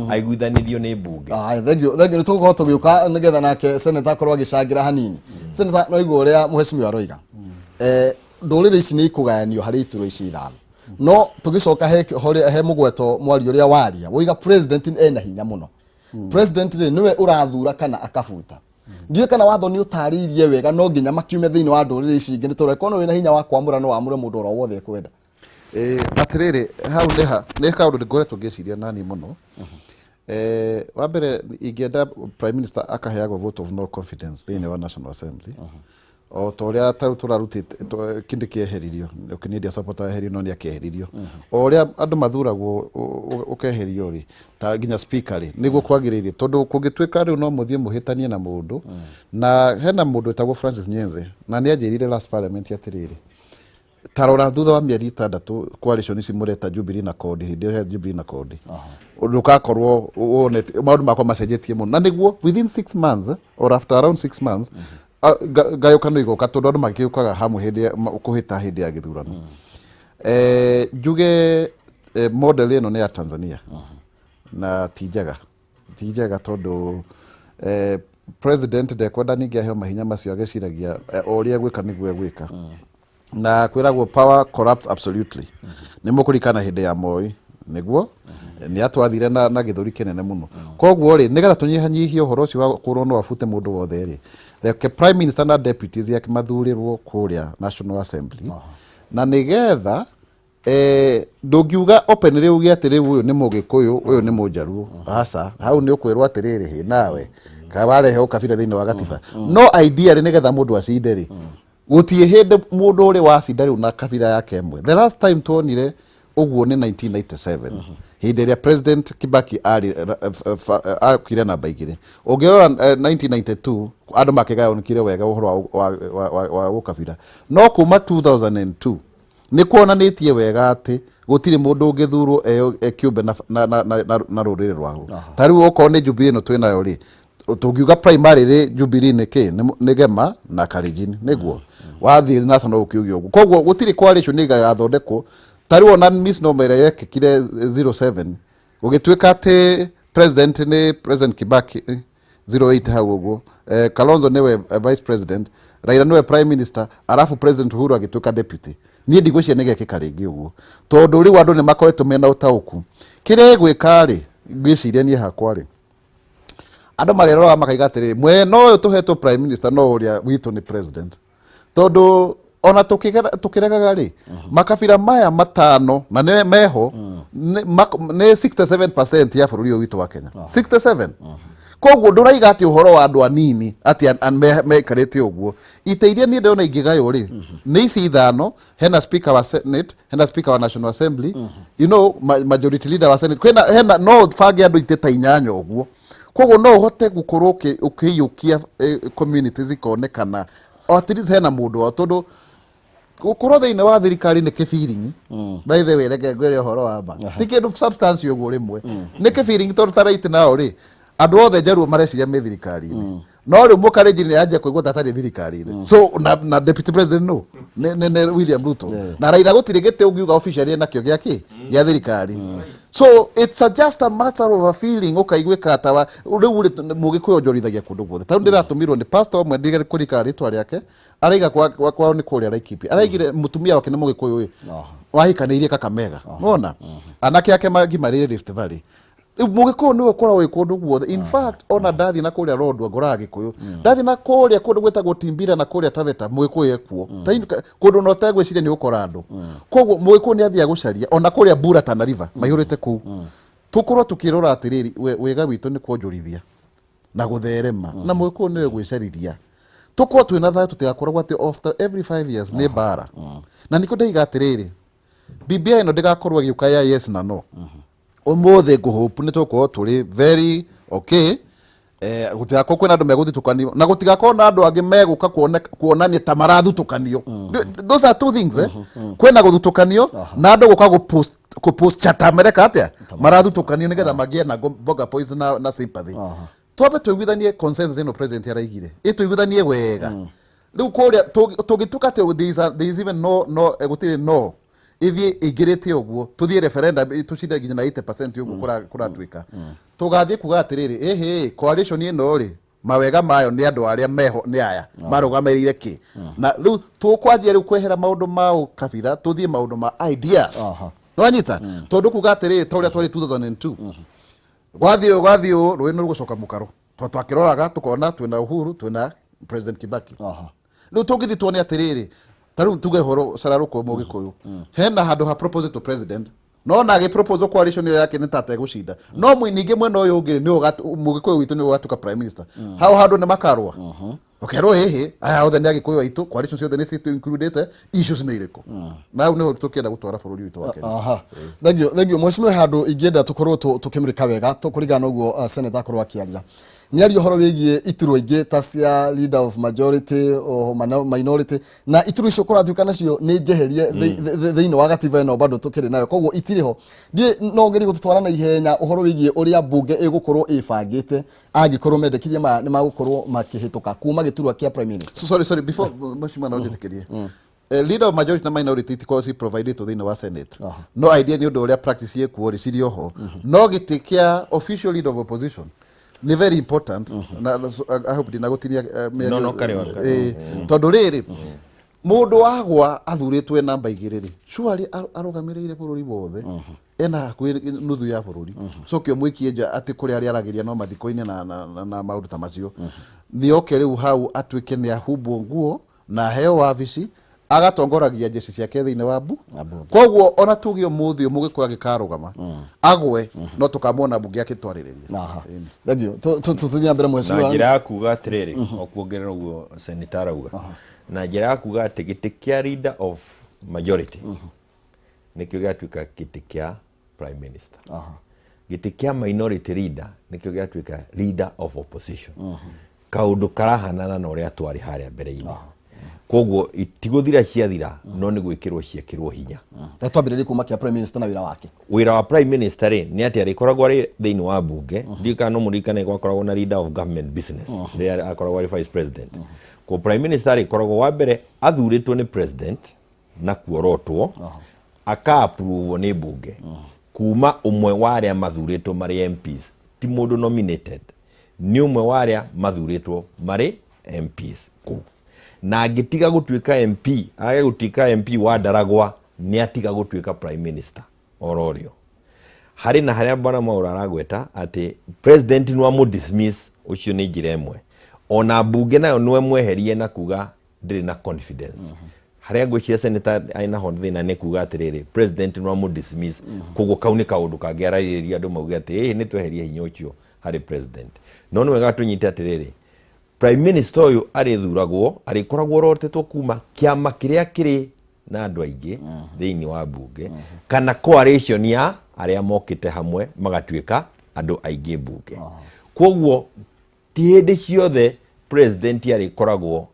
aiguithanĩrio nĩ mbunge. Aya, thank you, thank you. Nĩtũgũkorwo tũgĩũka nĩgetha nake senator akorwo agĩcangĩra hanini. Senator, no igua ũrĩa mũhecimiwa aroiga. Ndũrĩrĩ ici nĩ ikũgayanio harĩ iturwa ici ithano, no tũgĩcoka he mũgweto mwario ũrĩa waria woiga president ena hinya mũno. President rĩ, nĩwe ũrathura kana akabuta. Ndiũĩ kana watho nĩ ũtarĩirie wega no nginya makiume thĩinĩ wa ndũrĩrĩ ici ingĩ, nĩ tondũ angĩkorwo wĩna hinya wa kwamũra, no wamũre mũndũ oro wothe ekwenda. Atĩrĩrĩ, hau nĩ ha nĩ kaũndũ ngoretwo ngĩciria nani mũno. Wa mbere, ingĩenda prime minister akaheagwo vote of no confidence thĩinĩ wa National Assembly, o ta ũrĩa tarĩu tũrarutĩte kĩndũ kĩeheririo. Ũkĩnĩndia supporter eherio, no nĩ akĩeheririo o ũrĩa andũ mathuragwo ũkeherio rĩ, ta nginya speaker rĩ, nĩguo kwagĩrĩire, tondũ kũngĩtuĩka rĩu no mũthiĩ mũhĩtanie na mũndũ. Na hena mũndũ wĩtagwo Francis Nyenze, na nĩ anjĩrire last parliament atĩrĩrĩ, tarora thutha wa mĩeri 6 coalition ici mũreta Jubilee na CORD, hĩndĩ ĩyo he Jubilee na CORD, ndũkakorwo wonete maũndũ makwa macenjetie mũno. Na nĩguo within 6 months or after around 6 months ngayũkano igoka, tondũ andũ magĩũkaga hamwe hĩndĩ ya kũhĩta hĩndĩ ya gĩthurano. Njuge model ĩno nĩ ya Tanzania na ti njega, ti njega, tondũ president ndekwenda ningĩ aheo mahinya macio, agĩciragia o ũrĩa egwĩka nĩguo egwĩka. Na kwĩragwo power corrupts absolutely. Nĩ mũkũririkana hĩndĩ ya Moi, nĩguo nĩ atwathire na gĩthũri kĩnene mũno. Koguo rĩ, nĩgetha tũnyihanyihie ũhoro ũcio wa kũrwo no abute mũndũ wothe rĩ, reke prime minister na deputies yake mathurĩrwo kũrĩa National Assembly, na nĩgetha ndũngiuga openly uge atĩ rĩu ũyũ nĩ Mũgĩkũyũ, ũyũ nĩ Mũnjaruo. Aca, hau nĩ ũkwĩrwo atĩrĩrĩ, hĩ nawe ka warehe ũkabira thĩinĩ wa gatiba. No ideally, nĩgetha mũndũ acinde rĩ, gũtirĩ hĩndĩ mũndũ ũrĩ wacinda rĩu na kabira yake ĩmwe. The last time tuonire ũguo nĩ 1997, hĩndĩ ĩrĩa President Kibaki arĩ akire namba 2. Ũngĩrora 1992, andũ makĩgayanĩkire wega ũhoro wa ũkabira, no kuma 2002 nĩ kuonanĩtie wega atĩ gũtirĩ mũndũ ũngĩthurwo e kĩũmbe na rũrĩrĩ rwao. Ta rĩu okorwo nĩ Jubilee ĩno twĩ nayo rĩ, tũngiuga primary rĩ, Jubilee nĩ kĩ? Nĩ Gema na Kalenjin, nĩguo wathiĩ national ũkiuge ũguo. Koguo gũtirĩ coalition ĩgagathondekwo. Ta rĩu ona misnomer ĩrĩa yekĩkire 07, gũgĩtuĩka atĩ president nĩ President Kibaki, 08 hau ũguo, Kalonzo nĩwe vice president, Raila nĩwe prime minister, arabu President Uhuru agĩtuĩka deputy. Niĩ ndigwĩciria nĩ gekĩka rĩngĩ ũguo, tondũ rĩu andũ nĩ makoretwo mena ũtaũku kĩrĩa ĩgwĩka rĩ. Ngwĩciria niĩ hakwa rĩ, andũ marĩroraga makaiga atĩrĩrĩ, mwena ũyũ tũhetwo prime minister, no ũrĩa witũ nĩ president, tondũ ona tũkĩregaga rĩ, makabira maya matano na nĩ meho nĩ 67% ya bũrũri ũyũ witũ wa Kenya, 67. Koguo ndũraiga atĩ ũhoro wa andũ anini atĩ maikarĩte ũguo. Itĩ iria niĩ ndĩrona ingĩgaywo rĩ, nĩ ici ithano. Hena speaker wa Senate, hena speaker wa National Assembly, majority leader wa Senate, kwĩna hena no ũbange andũ itĩ ta inyanya ũguo. Koguo no ũhote gũkorwo ũkĩiyũkia communities ikonekana at least hena mũndũ wao, tondũ gũkorwo thĩinĩ wa thirikari nĩ kĩbiringi. By the way, reke ngwĩre ũhoro wa ma, ti kĩndũ substance ũguo rĩmwe, nĩ kĩbiringi, tondũ ta right now rĩ, andũ othe Njaruo mareciria me thirikari-inĩ. No rĩu Mũkalenjin nĩ anjia kũigua ta atarĩ thirikari-inĩ. So na deputy president no nĩ William Ruto. Na Raila gũtirĩ gĩtĩ ũngiuga officially enakĩo gĩa kĩ gĩa thirikari. So it's just a matter of a feeling, ũkaiguĩka ta rĩu rĩ Mũgĩkũyũ onjorithagia kũndũ guothe. Tarĩu ndĩratũmirwo nĩ pastor ũmwe, ndige kũririkana rĩtwa rĩake, araiga kwao nĩ kũrĩa Laikipia, araigire mũtumia wake nĩ Mũgĩkũyũ ĩ wahikanĩirie Kakamega, nona anake ake magimarĩire Rift Valley. Rĩu Mũgĩkũyũ nĩwe ũkoragwo wĩ kũndũ guothe. In fact, ona ndathiĩ na kũrĩa Lodwar ngoraga Gĩkũyũ, ndathiĩ na kũrĩa kũndũ gwĩtagwo Timbira na kũrĩa Taveta Mũgĩkũyũ ekuo. Kũndũ na ũtegwĩciria nĩ ũgũkora andũ. Koguo Mũgĩkũyũ nĩ athiaga gũcaria ona kũrĩa Bura, Tana River maihũrĩte kũu. Tũkorwo tũkĩrora atĩrĩrĩ, wega witũ nĩ kuonjorithia na gũtherema, na Mũgĩkũyũ nĩwe gwĩcarithia. Tũkorwo twĩna thayũ, tũtigakoragwo atĩ after every 5 years nĩ mbara. Na nĩkĩo ndaiga atĩrĩrĩ, BBI ĩno ndĩgakorwo ĩgĩũka ya yes na no. Ũmũthĩ ngũhope nĩ tũgũkorwo tũrĩ very okay, gũtigakorwo kwĩna andũ megũthutũkanio na gũtigakorwo na andũ angĩ megũka kuonania ta marathutũkanio. Those are two things. Kwĩna gũthutũkanio na andũ gũka gũpost chata mereka atĩa marathutũkanio nĩgetha magĩe na mboga points na sympathy. Twambe tũiguithanie consensus ĩno president araigire, ĩtũiguithanie wega. Rĩu kũrĩa tũngĩtuĩka atĩ there is even no gũtirĩ no ithiĩ ĩingĩrĩte ũguo, tũthiĩ referendum tũcinde nginya na 80% ũguo kũratuĩka, tũgathiĩ kuga atĩrĩrĩ, ĩhĩ, coalition ĩno rĩ, mawega mayo nĩ andũ arĩa meho nĩ aya marũgamĩrĩire kĩ. Na rĩu tũkwanjia rĩu kwehera maũndũ ma ũkabira, tũthiĩ maũndũ ma ideas. Nĩwanyita? Tondũ kuga atĩrĩrĩ, ta ũrĩa twarĩ 2002, gwathiĩ ũũ gwathiĩ ũũ, rũĩ nĩ rũgũcoka mũkaro, tondũ twakĩroraga tũkona twĩna Uhuru, twĩna President Kibaki. Rĩu tũngĩthiĩ tuone atĩrĩrĩ, ta rĩu tuge ũhoro cararũkũ Mũgĩkũyũ hena handũ ha proposal to president, no na agĩ proposal coalition ĩyo yake nĩ ta ategũcinda, no ningĩ mwena ũyũ ũngĩ nĩ Mũgĩkũyũ witũ nĩ ũgatuĩka prime minister, hau handũ nĩ makarũa. Ũkerwo ĩhĩ, aya othe nĩ Agĩkũyũ aitũ, coalition ciothe nĩ citũ included, issues nĩ irĩkũ? Na hau nĩho tũkĩenda gũtwara bũrũri witũ wa Kenya. Aha, thank you, thank you, mheshimiwa. Handũ ingĩenda tũkorwo tũkĩmũrĩka wega kũringana na ũguo senator akorwo akĩaria, nĩ aria ũhoro wĩgiĩ iturwa ingĩ ta cia leader of majority o minority, na iturwa icio kũratuĩka nacio nĩ njeherie thĩinĩ wa gatiba ĩno bado tũkĩrĩ nayo, koguo itirĩ ho. Ndiĩ no ngerie gũtũtwara na ihenya ũhoro wĩgiĩ ũrĩa mbunge ĩgũkorwo ĩbangĩte angĩkorwo mendekithia maya nĩ magũkorwo makĩhĩtũka kuma gĩturwa kĩa prime minister. So, sorry, sorry, before mheshimiwa no njĩtĩkĩrie. Leader of majority na minority itikoragwo ci provided thĩinĩ wa Senate. No idea nĩ ũndũ ũrĩa practice ĩkuo rĩ, cirĩ oho. No gĩtĩ kĩa official leader of opposition nĩ very important na so, I hope ndinagũtinia mĩario. No, no, carry on, carry on. Tondũ rĩrĩ, mũndũ wagwa athurĩtwo e namba 2 rĩ, surely arũgamĩrĩire bũrũri wothe, ena hakuhĩ nuthu ya bũrũri. Coke ũmũikie nja atĩ kũrĩa arĩa aragĩria no mathiko-inĩ na maũndũ ta macio, nĩ oke rĩu hau atuĩke nĩ ahumbwo nguo na aheo wabici agatongoragia njeci ciake thĩinĩ wa mbu. Koguo ona tuge ũmũthĩ Mũgĩkũyũ agĩkarũgama agwe, no tũkamwona mbunge akĩtwarĩrĩria. Aha, thank you. Tũthiĩ na mbere, na mheshimiwa. Njĩra ya kuga atĩrĩrĩ, o kuongerera ũguo senator arauga, na njĩra ya kuga atĩ gĩtĩ kĩa leader of majority nĩkĩo gĩatuĩka gĩtĩ kĩa prime minister, gĩtĩ kĩa minority leader nĩkĩo gĩatuĩka leader of opposition, kaũndũ karahanana na ũrĩa twarĩ harĩa mbere-inĩ. Koguo itigũthira ciathira, no nĩ gwĩkĩrwo ciekĩrwo hinya. Twambĩrĩrie kuma kĩa prime minister na wĩra wake. Wĩra wa prime minister rĩ, nĩ atĩ arĩkoragwo arĩ thĩinĩ wa mbunge. Ndiũĩ kana no mũririkane gwakoragwo na leader of government business rĩrĩa akoragwo arĩ vice president. Ko prime minister arĩkoragwo wa mbere athurĩtwo nĩ president na kuorotwo aka approve nĩ mbunge kuma ũmwe wa arĩa mathurĩtwo marĩ MPs, ti mũndũ nominated, nĩ ũmwe wa arĩa mathurĩtwo marĩ MPs kũu. Na angĩtiga gũtuĩka MP, age gũtuĩka MP wa Ndaragwa, nĩ atiga gũtuĩka prime minister oro rĩo. Harĩ na harĩa bwana Mwaura aragweta atĩ president no amũ dismiss, ũcio nĩ njĩra ĩmwe. Ona mbunge nayo no ĩmweherie na kuga ndĩrĩ na confidence. Harĩa ngwĩciria senator aina ho thĩna nĩ kuga atĩrĩrĩ, president no amũ dismiss, koguo kau nĩ kaũndũ kangĩ ararĩrĩria andũ mauge atĩ ĩĩ, nĩ tweherie hinya ũcio harĩ president. No nĩ wega tũnyite atĩrĩrĩ, prime minister ũyũ arĩthuragwo, arĩkoragwo orotetwo kuma kĩama kĩrĩa kĩrĩ na andũ aingĩ thĩinĩ wa mbunge kana coalition ya arĩa mokĩte hamwe magatuĩka andũ aingĩ mbunge. Koguo ti hĩndĩ ciothe president arĩkoragwo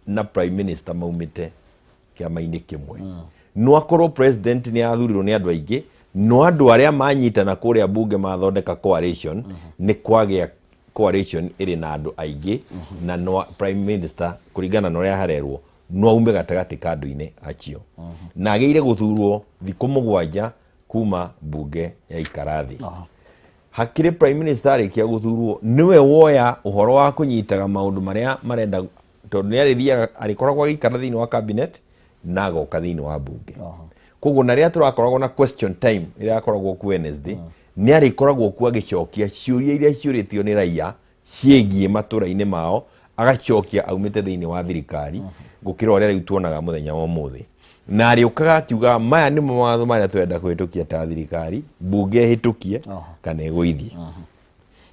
na prime minister maumĩte kĩama-inĩ kĩmwe. No akorwo president nĩ athurirwo nĩ andũ aingĩ, no andũ arĩa manyitana kũrĩa mbunge mathondeka coalition, nĩ kwagĩa Coalition ĩrĩ na andũ aingĩ na no prime minister kũringana na ũrĩa harerwo no aume gatagatĩ ka andũ-inĩ acio na agĩire gũthurwo thikũ 7 kuma bunge yaikara thĩ. Hakĩrĩ prime minister arĩkia gũthurwo nĩwe woya ũhoro wa kũnyitaga maũndũ marĩa marenda, tondũ nĩ arĩthiaga arĩkoragwo agĩikara thĩinĩ wa cabinet na agoka thĩinĩ wa bunge. Koguo na rĩrĩa tũrakoragwo na question time ĩrĩa yakoragwo ku Wednesday, nĩ arĩkoragwo kuo agĩcokia ciũria iria ciũrĩtio nĩ raia ciĩgiĩ matũra-inĩ mao, agacokia aumĩte thĩinĩ wa thirikari gũkĩra ũrĩa rĩu tuonaga mũthenya wa ũmũthĩ. Na arĩũkaga akiugaga maya nĩmo mawatho marĩa tũrenda kũhĩtũkia ta thirikari, bunge ĩhĩtũkie kana ĩgũithie.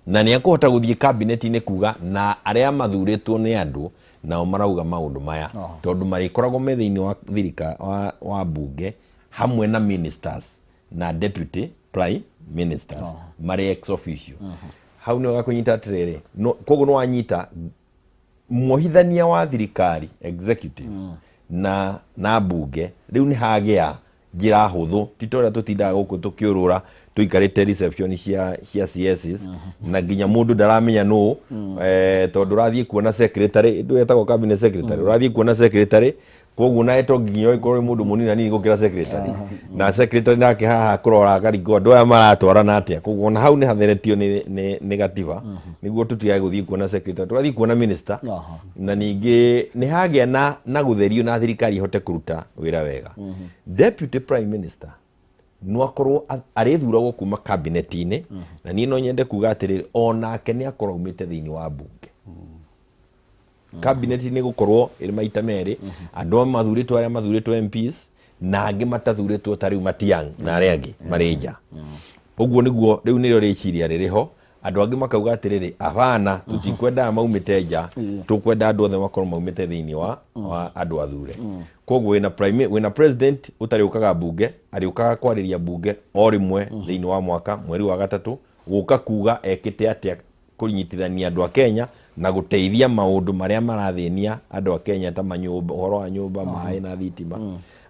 Na nĩ ekũhota gũthiĩ kabineti-inĩ kuga na arĩa mathurĩtwo nĩ andũ nao marauga maũndũ maya, tondũ marĩkoragwo me thĩinĩ wa thirika wa bunge hamwe na ministers na deputy prime ministers marĩ ex officio. Hau nĩ gakũnyita atĩrĩrĩ, koguo nĩ wanyita muohithania wa thirikari executive na bunge. Rĩu nĩ hagĩa njĩra hũthũ, ti ta ũrĩa tũtindaga gũkũ tũkĩũrũra tũikarĩte reception cia CSs na nginya mũndũ ndaramenya nũ, tondũ ũrathiĩ kuona secretary, ndũ etagwo cabinet secretary, ũrathiĩ kuona secretary, koguo nawe to nginya ũkorwo wĩ mũndũ mũnini nini gũkĩra secretary, na secretary nake haha kũrora akaringwo andũ aya maratwarana atĩa. Koguo ona hau nĩ hatheretio nĩ gatiba nĩguo tũtigage gũthiĩ kuona secretary, tũgathiĩ kuona minister. Na ningĩ nĩ hagĩa na gũtherio na thirikari ihote kũruta wĩra wega. Deputy prime minister no akorwo arĩthuragwo kuma cabinet-inĩ, na niĩ no nyende kuga atĩrĩrĩ, onake nĩ akorwo aumĩte thĩinĩ wa bunge. Cabinet nĩ gũkorwo ĩrĩ maita merĩ, andũ amwe mathurĩtwo arĩa mathurĩtwo MPs na angĩ matathurĩtwo ta rĩu Matiang'i na arĩa angĩ marĩ nja. Ũguo nĩguo rĩu nĩrĩo rĩciria rĩrĩ ho. Andũ angĩ makauga atĩrĩrĩ, abana, tũtikwenda maumĩte nja, tũkwenda andũ othe makorwo maumĩte thĩinĩ wa andũ athure. Koguo wĩna president ũtarĩũkaga bunge, arĩũkaga kwarĩria bunge o rĩmwe thĩinĩ wa mwaka, mweri wa gatatũ, gũka kuga ekĩte atĩa kũnyitithania andũ a Kenya na gũteithia maũndũ marĩa marathĩnia andũ a Kenya ta manyũmba, ũhoro wa nyũmba, maĩ na thitima.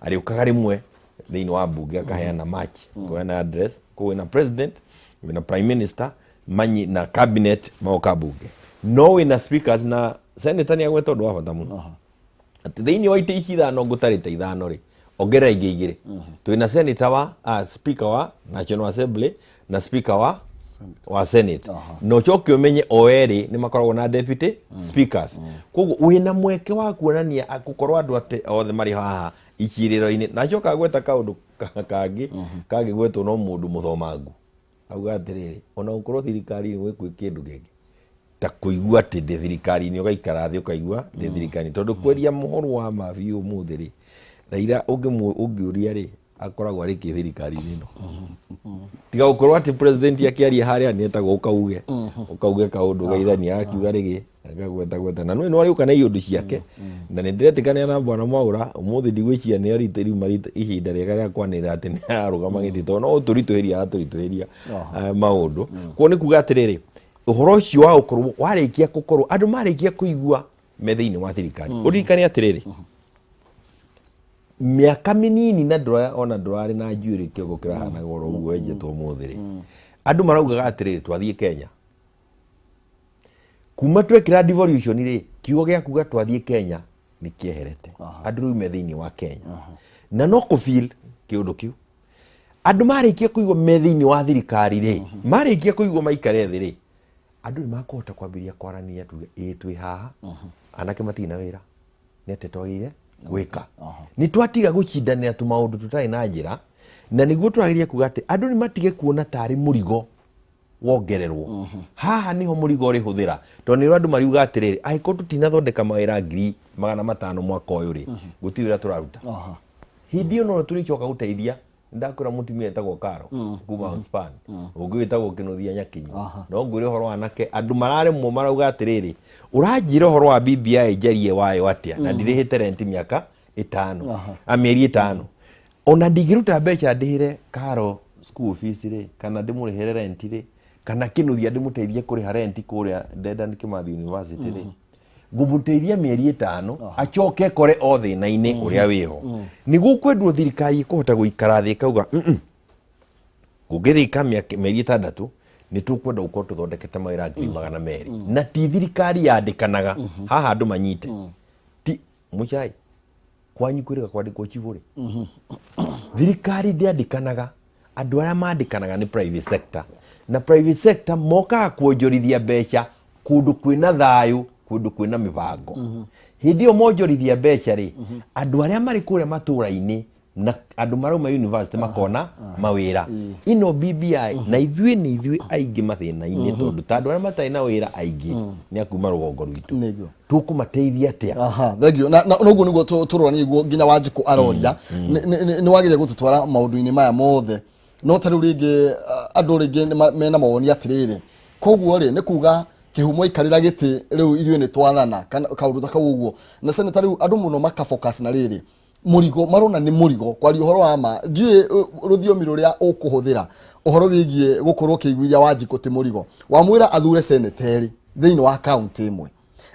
Arĩũkaga rĩmwe thĩinĩ wa bunge akaheana march, kũheana address. Koguo wĩna president, wĩna prime minister manyi na cabinet magoka bunge, no wĩna speakers na senator nĩ agweta ũndũ wa bata mũno atĩ thĩinĩ wa itĩ ici 5 ngũtarĩte 5 rĩ, ongerera ingĩ 2. Twĩna senator wa speaker wa National Assembly na speaker wa Senate, na ũcoke ũmenye o erĩ nĩ makoragwo na deputy speakers. Koguo wĩna mweke wa kuonania gũkorwo andũ atĩ othe marĩ haha icirĩro-inĩ. Na acoka agweta kaũndũ kangĩ kangĩgwetwo no mũndũ mũthomangu, auga atĩrĩrĩ, ona gũkorwo thirikari-inĩ gwĩ kĩndũ kĩngĩ ta kũigua atĩ ndĩ thirikari-inĩ, ũgaikara thĩ ũkaigua ndĩ thirikari-inĩ, tondũ kweria mũhoro wa ma biũ ũmũthĩ rĩ, Raila ũngĩũria rĩ, akoragwo arĩ kĩ thirikari-inĩ ĩno, tiga gũkorwo atĩ president akĩaria harĩa nĩ etagwo ũkauge kaũndũ gaithania, agakiuga rĩgĩ akagweta gweta na nĩ arĩũka na iũndũ ciake. Na nĩ ndĩretĩkania na bwana Mwaura ũmũthĩ, ndigwĩciria nĩ arĩ rĩu marĩ ihinda rĩega rĩa kwanĩrĩra atĩ nĩ ararũgama gĩtĩ, tondũ no ũtũritũhĩria aratũritũhĩria maũndũ. Koguo nĩ kuga atĩrĩrĩ, ũhoro ũcio wa gũkorwo warĩkia gũkorwo andũ marĩkia kũigua me thĩinĩ wa thirikari, ũririkane atĩrĩrĩ, mĩaka mĩnini na ndũra ona ndũrarĩ na njuĩrĩ kĩongo kĩrahanaga oro ũguo wenjetwo ũmũthĩ rĩ, andũ maraugaga atĩrĩrĩ, twathiĩ Kenya kuma twekĩra devolution rĩ, kiugo gĩa kuga twathiĩ Kenya nĩ kĩeherete. Andũ rĩu me thĩinĩ wa Kenya na no kũ feel kĩũndũ kĩu. Andũ marĩkia kũigua me thĩinĩ wa thirikari rĩ, marĩkia kũigua maikare thĩ rĩ, andũ nĩ makũhota kwambĩrĩria kwarania, tuge ĩĩ twĩ haha, anake matirĩ na wĩra, nĩ atĩa twagĩrĩire gwĩka, nĩ twatiga gũcindanĩra tũmaũndũ tũtarĩ na njĩra. Na nĩguo tũrageria kuga atĩ andũ nĩ matige kuona tarĩ mũrigo wongererwo haha, niho mũrigo ũrĩhũthĩra, tondũ nĩrĩo andũ mariuga atĩrĩrĩ, angĩkorwo tũtinathondeka mawĩra 500,000 mwaka ũyũ rĩ, gũtirĩ wĩra tũraruta. Hĩndĩ ĩyo no tũrĩcoka gũteithia. Ndakwĩra mũtumia etagwo Karo kuma Outspan, ũngĩ wĩtagwo Kĩnuthia Nyakinyi, no ngwĩre ũhoro wa anake andũ mararemwo, marauga atĩrĩrĩ, ũranjĩra ũhoro wa BBI njarie wayo atĩa na ndirĩhĩte renti mĩaka 5, mĩeri 5, ona ndingĩruta mbeca ndĩhĩre Karo school fees rĩ, kana ndĩmũrĩhĩre rent rĩ, kana Kĩnuthia ndĩmũteithie kũrĩha rent kũrĩa Dedan Kimathi University rĩ, ngũmũteithia mĩeri 5 acoke kore o thĩna-inĩ ũrĩa wĩho. Nĩguo kwendwo thirikari ĩkũhota gũikara thĩ ĩkauga, "Mm-mm, gũngĩrĩka mĩeri 6 Nĩ tũkwenda gũkorwo tũthondekete mawĩra 200,000, na ti thirikari yandĩkanaga haha andũ manyite. Ti mũcai kwanyu kwĩrĩga kwandĩkwo cibũ rĩ, thirikari ndĩandĩkanaga. Andũ arĩa mandĩkanaga nĩ private sector, na private sector mokaga kuonjorithia mbeca kũndũ kwĩna thayũ, kũndũ kwĩna mĩbango. Hĩndĩ ĩyo monjorithia mbeca rĩ, andũ arĩa marĩ kũrĩa matũra-inĩ na andũ marauma university makona mawĩra. Ino BBI na ithuĩ nĩ ithuĩ aingĩ mathĩna-inĩ, tondũ ta andũ arĩa matarĩ na wĩra aingĩ nĩ akuma rũgongo rwitũ. Tũkũmateithia atĩa? Aha, thank you. Na noguo niguo tũroranie guo nginya Wanjikũ aroria. Nĩ wagĩrĩire gũtũtwara maũndũ-inĩ maya mothe, no ta rĩu rĩngĩ andũ rĩngĩ mena mawoni atĩrĩrĩ, koguo rĩ nĩ kuga kĩhumo ikarĩra gĩtĩ rĩu ithuĩ nĩ twathana kana kaũndũ ta kau ũguo. Na seneta, rĩu andũ mũno makafocus na rĩrĩ mũrigo, marona nĩ mũrigo. Kwaria ũhoro wa ma, ndiũĩ rũthiomi rũrĩa ũkũhũthĩra ũhoro wĩgiĩ gũkorwo ũkĩiguithia Wanjikũ ti mũrigo. Wamwĩra athure seneta erĩ thĩinĩ wa kaunti ĩmwe,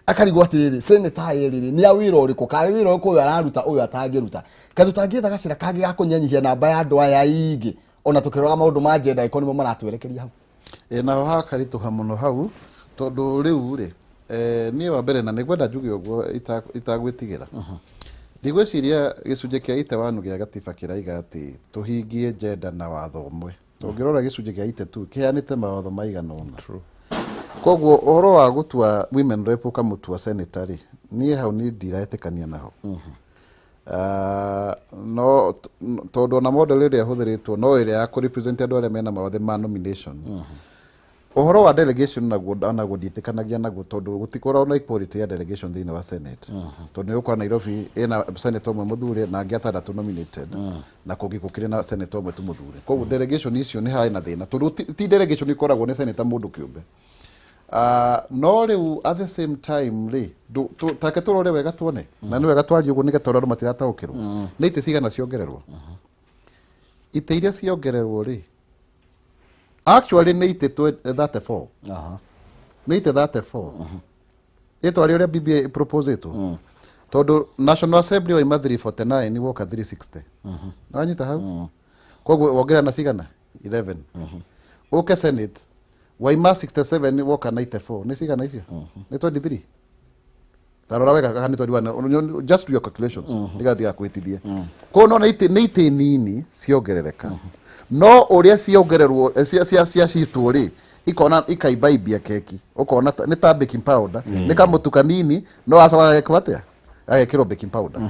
akarigwo atĩrĩrĩ, seneta aya erĩ rĩ, nĩ a wĩra ũrĩkũ, karĩ wĩra ũrĩkũ ũyũ araruta ũyũ atangĩruta? Kaĩ tũtangĩetha gacĩra kangĩ ga kũnyanyihia namba ya andũ aya aingĩ, ona tũkĩroraga maũndũ ma gender, ĩkorwo nĩmo maratwerekeria hau? Ĩ naho hakaritũha mũno hau, tondũ rĩu rĩ niĩ wa mbere na nĩngwenda njuge ũguo itagwĩtigĩra, ndigwĩciria gĩcunjĩ kĩa 81 gĩa gatiba kĩraiga atĩ tũhingie gender na watho ũmwe. Tũngĩrora gĩcunjĩ kĩa 82 kĩheanĩte mawatho maigana ũna. Koguo ũhoro wa gũtua women rep ũkamũtua senator rĩ, niĩ hau niĩ ndiretĩkania naho. No tondũ ona model ĩrĩa ĩhũthĩrĩtwo no ĩrĩa ya kũ-represent andũ arĩa mena mawathe ma nomination. Ũhoro wa delegation naguo onaguo ndiĩtĩkanagia naguo, tondũ gũtikoragwo na equality ya delegation thĩinĩ wa Senate, tondũ nĩ ũgũkora Nairobi ĩna senator ũmwe mũthure na angĩ atandatũ nominated, na kũngĩ gũkĩrĩ na senator ũmwe tu mũthure. Koguo delegation icio nĩ harĩ na thĩna, tondũ ti delegation ikoragwo nĩ senator mũndũ kĩũmbe. No rĩu at the same time rĩ, take tũrore wega tuone, na nĩ wega twarie ũguo nĩgetha andũ matirataũkĩrwo nĩ itĩ cigana ciongererwo. Itĩ iria ciongererwo rĩ, actually nĩ itĩ 34. Nĩ itĩ 34 ĩtwarĩ ũrĩa BBI proposĩtwo, tondũ National Assembly waima 349 woka 360. Nĩwanyita hau? Koguo wongerera na cigana? 11. Ũke Senate, waima 67 woka 94. Nĩ cigana icio? Nĩ 23. Tarora wega kana nĩ 21. Just do your calculations nĩgetha ndigakwĩtithie. Koguo no nĩ itĩ nini ciongerereka, no ũrĩa ciongererwo cia citwo rĩ, ikona ikaimbaimbia keki, ũkona nĩ ta baking powder, nĩ kamũtu kanini no acoka gagekwo atĩa, gagekĩrwo baking powder.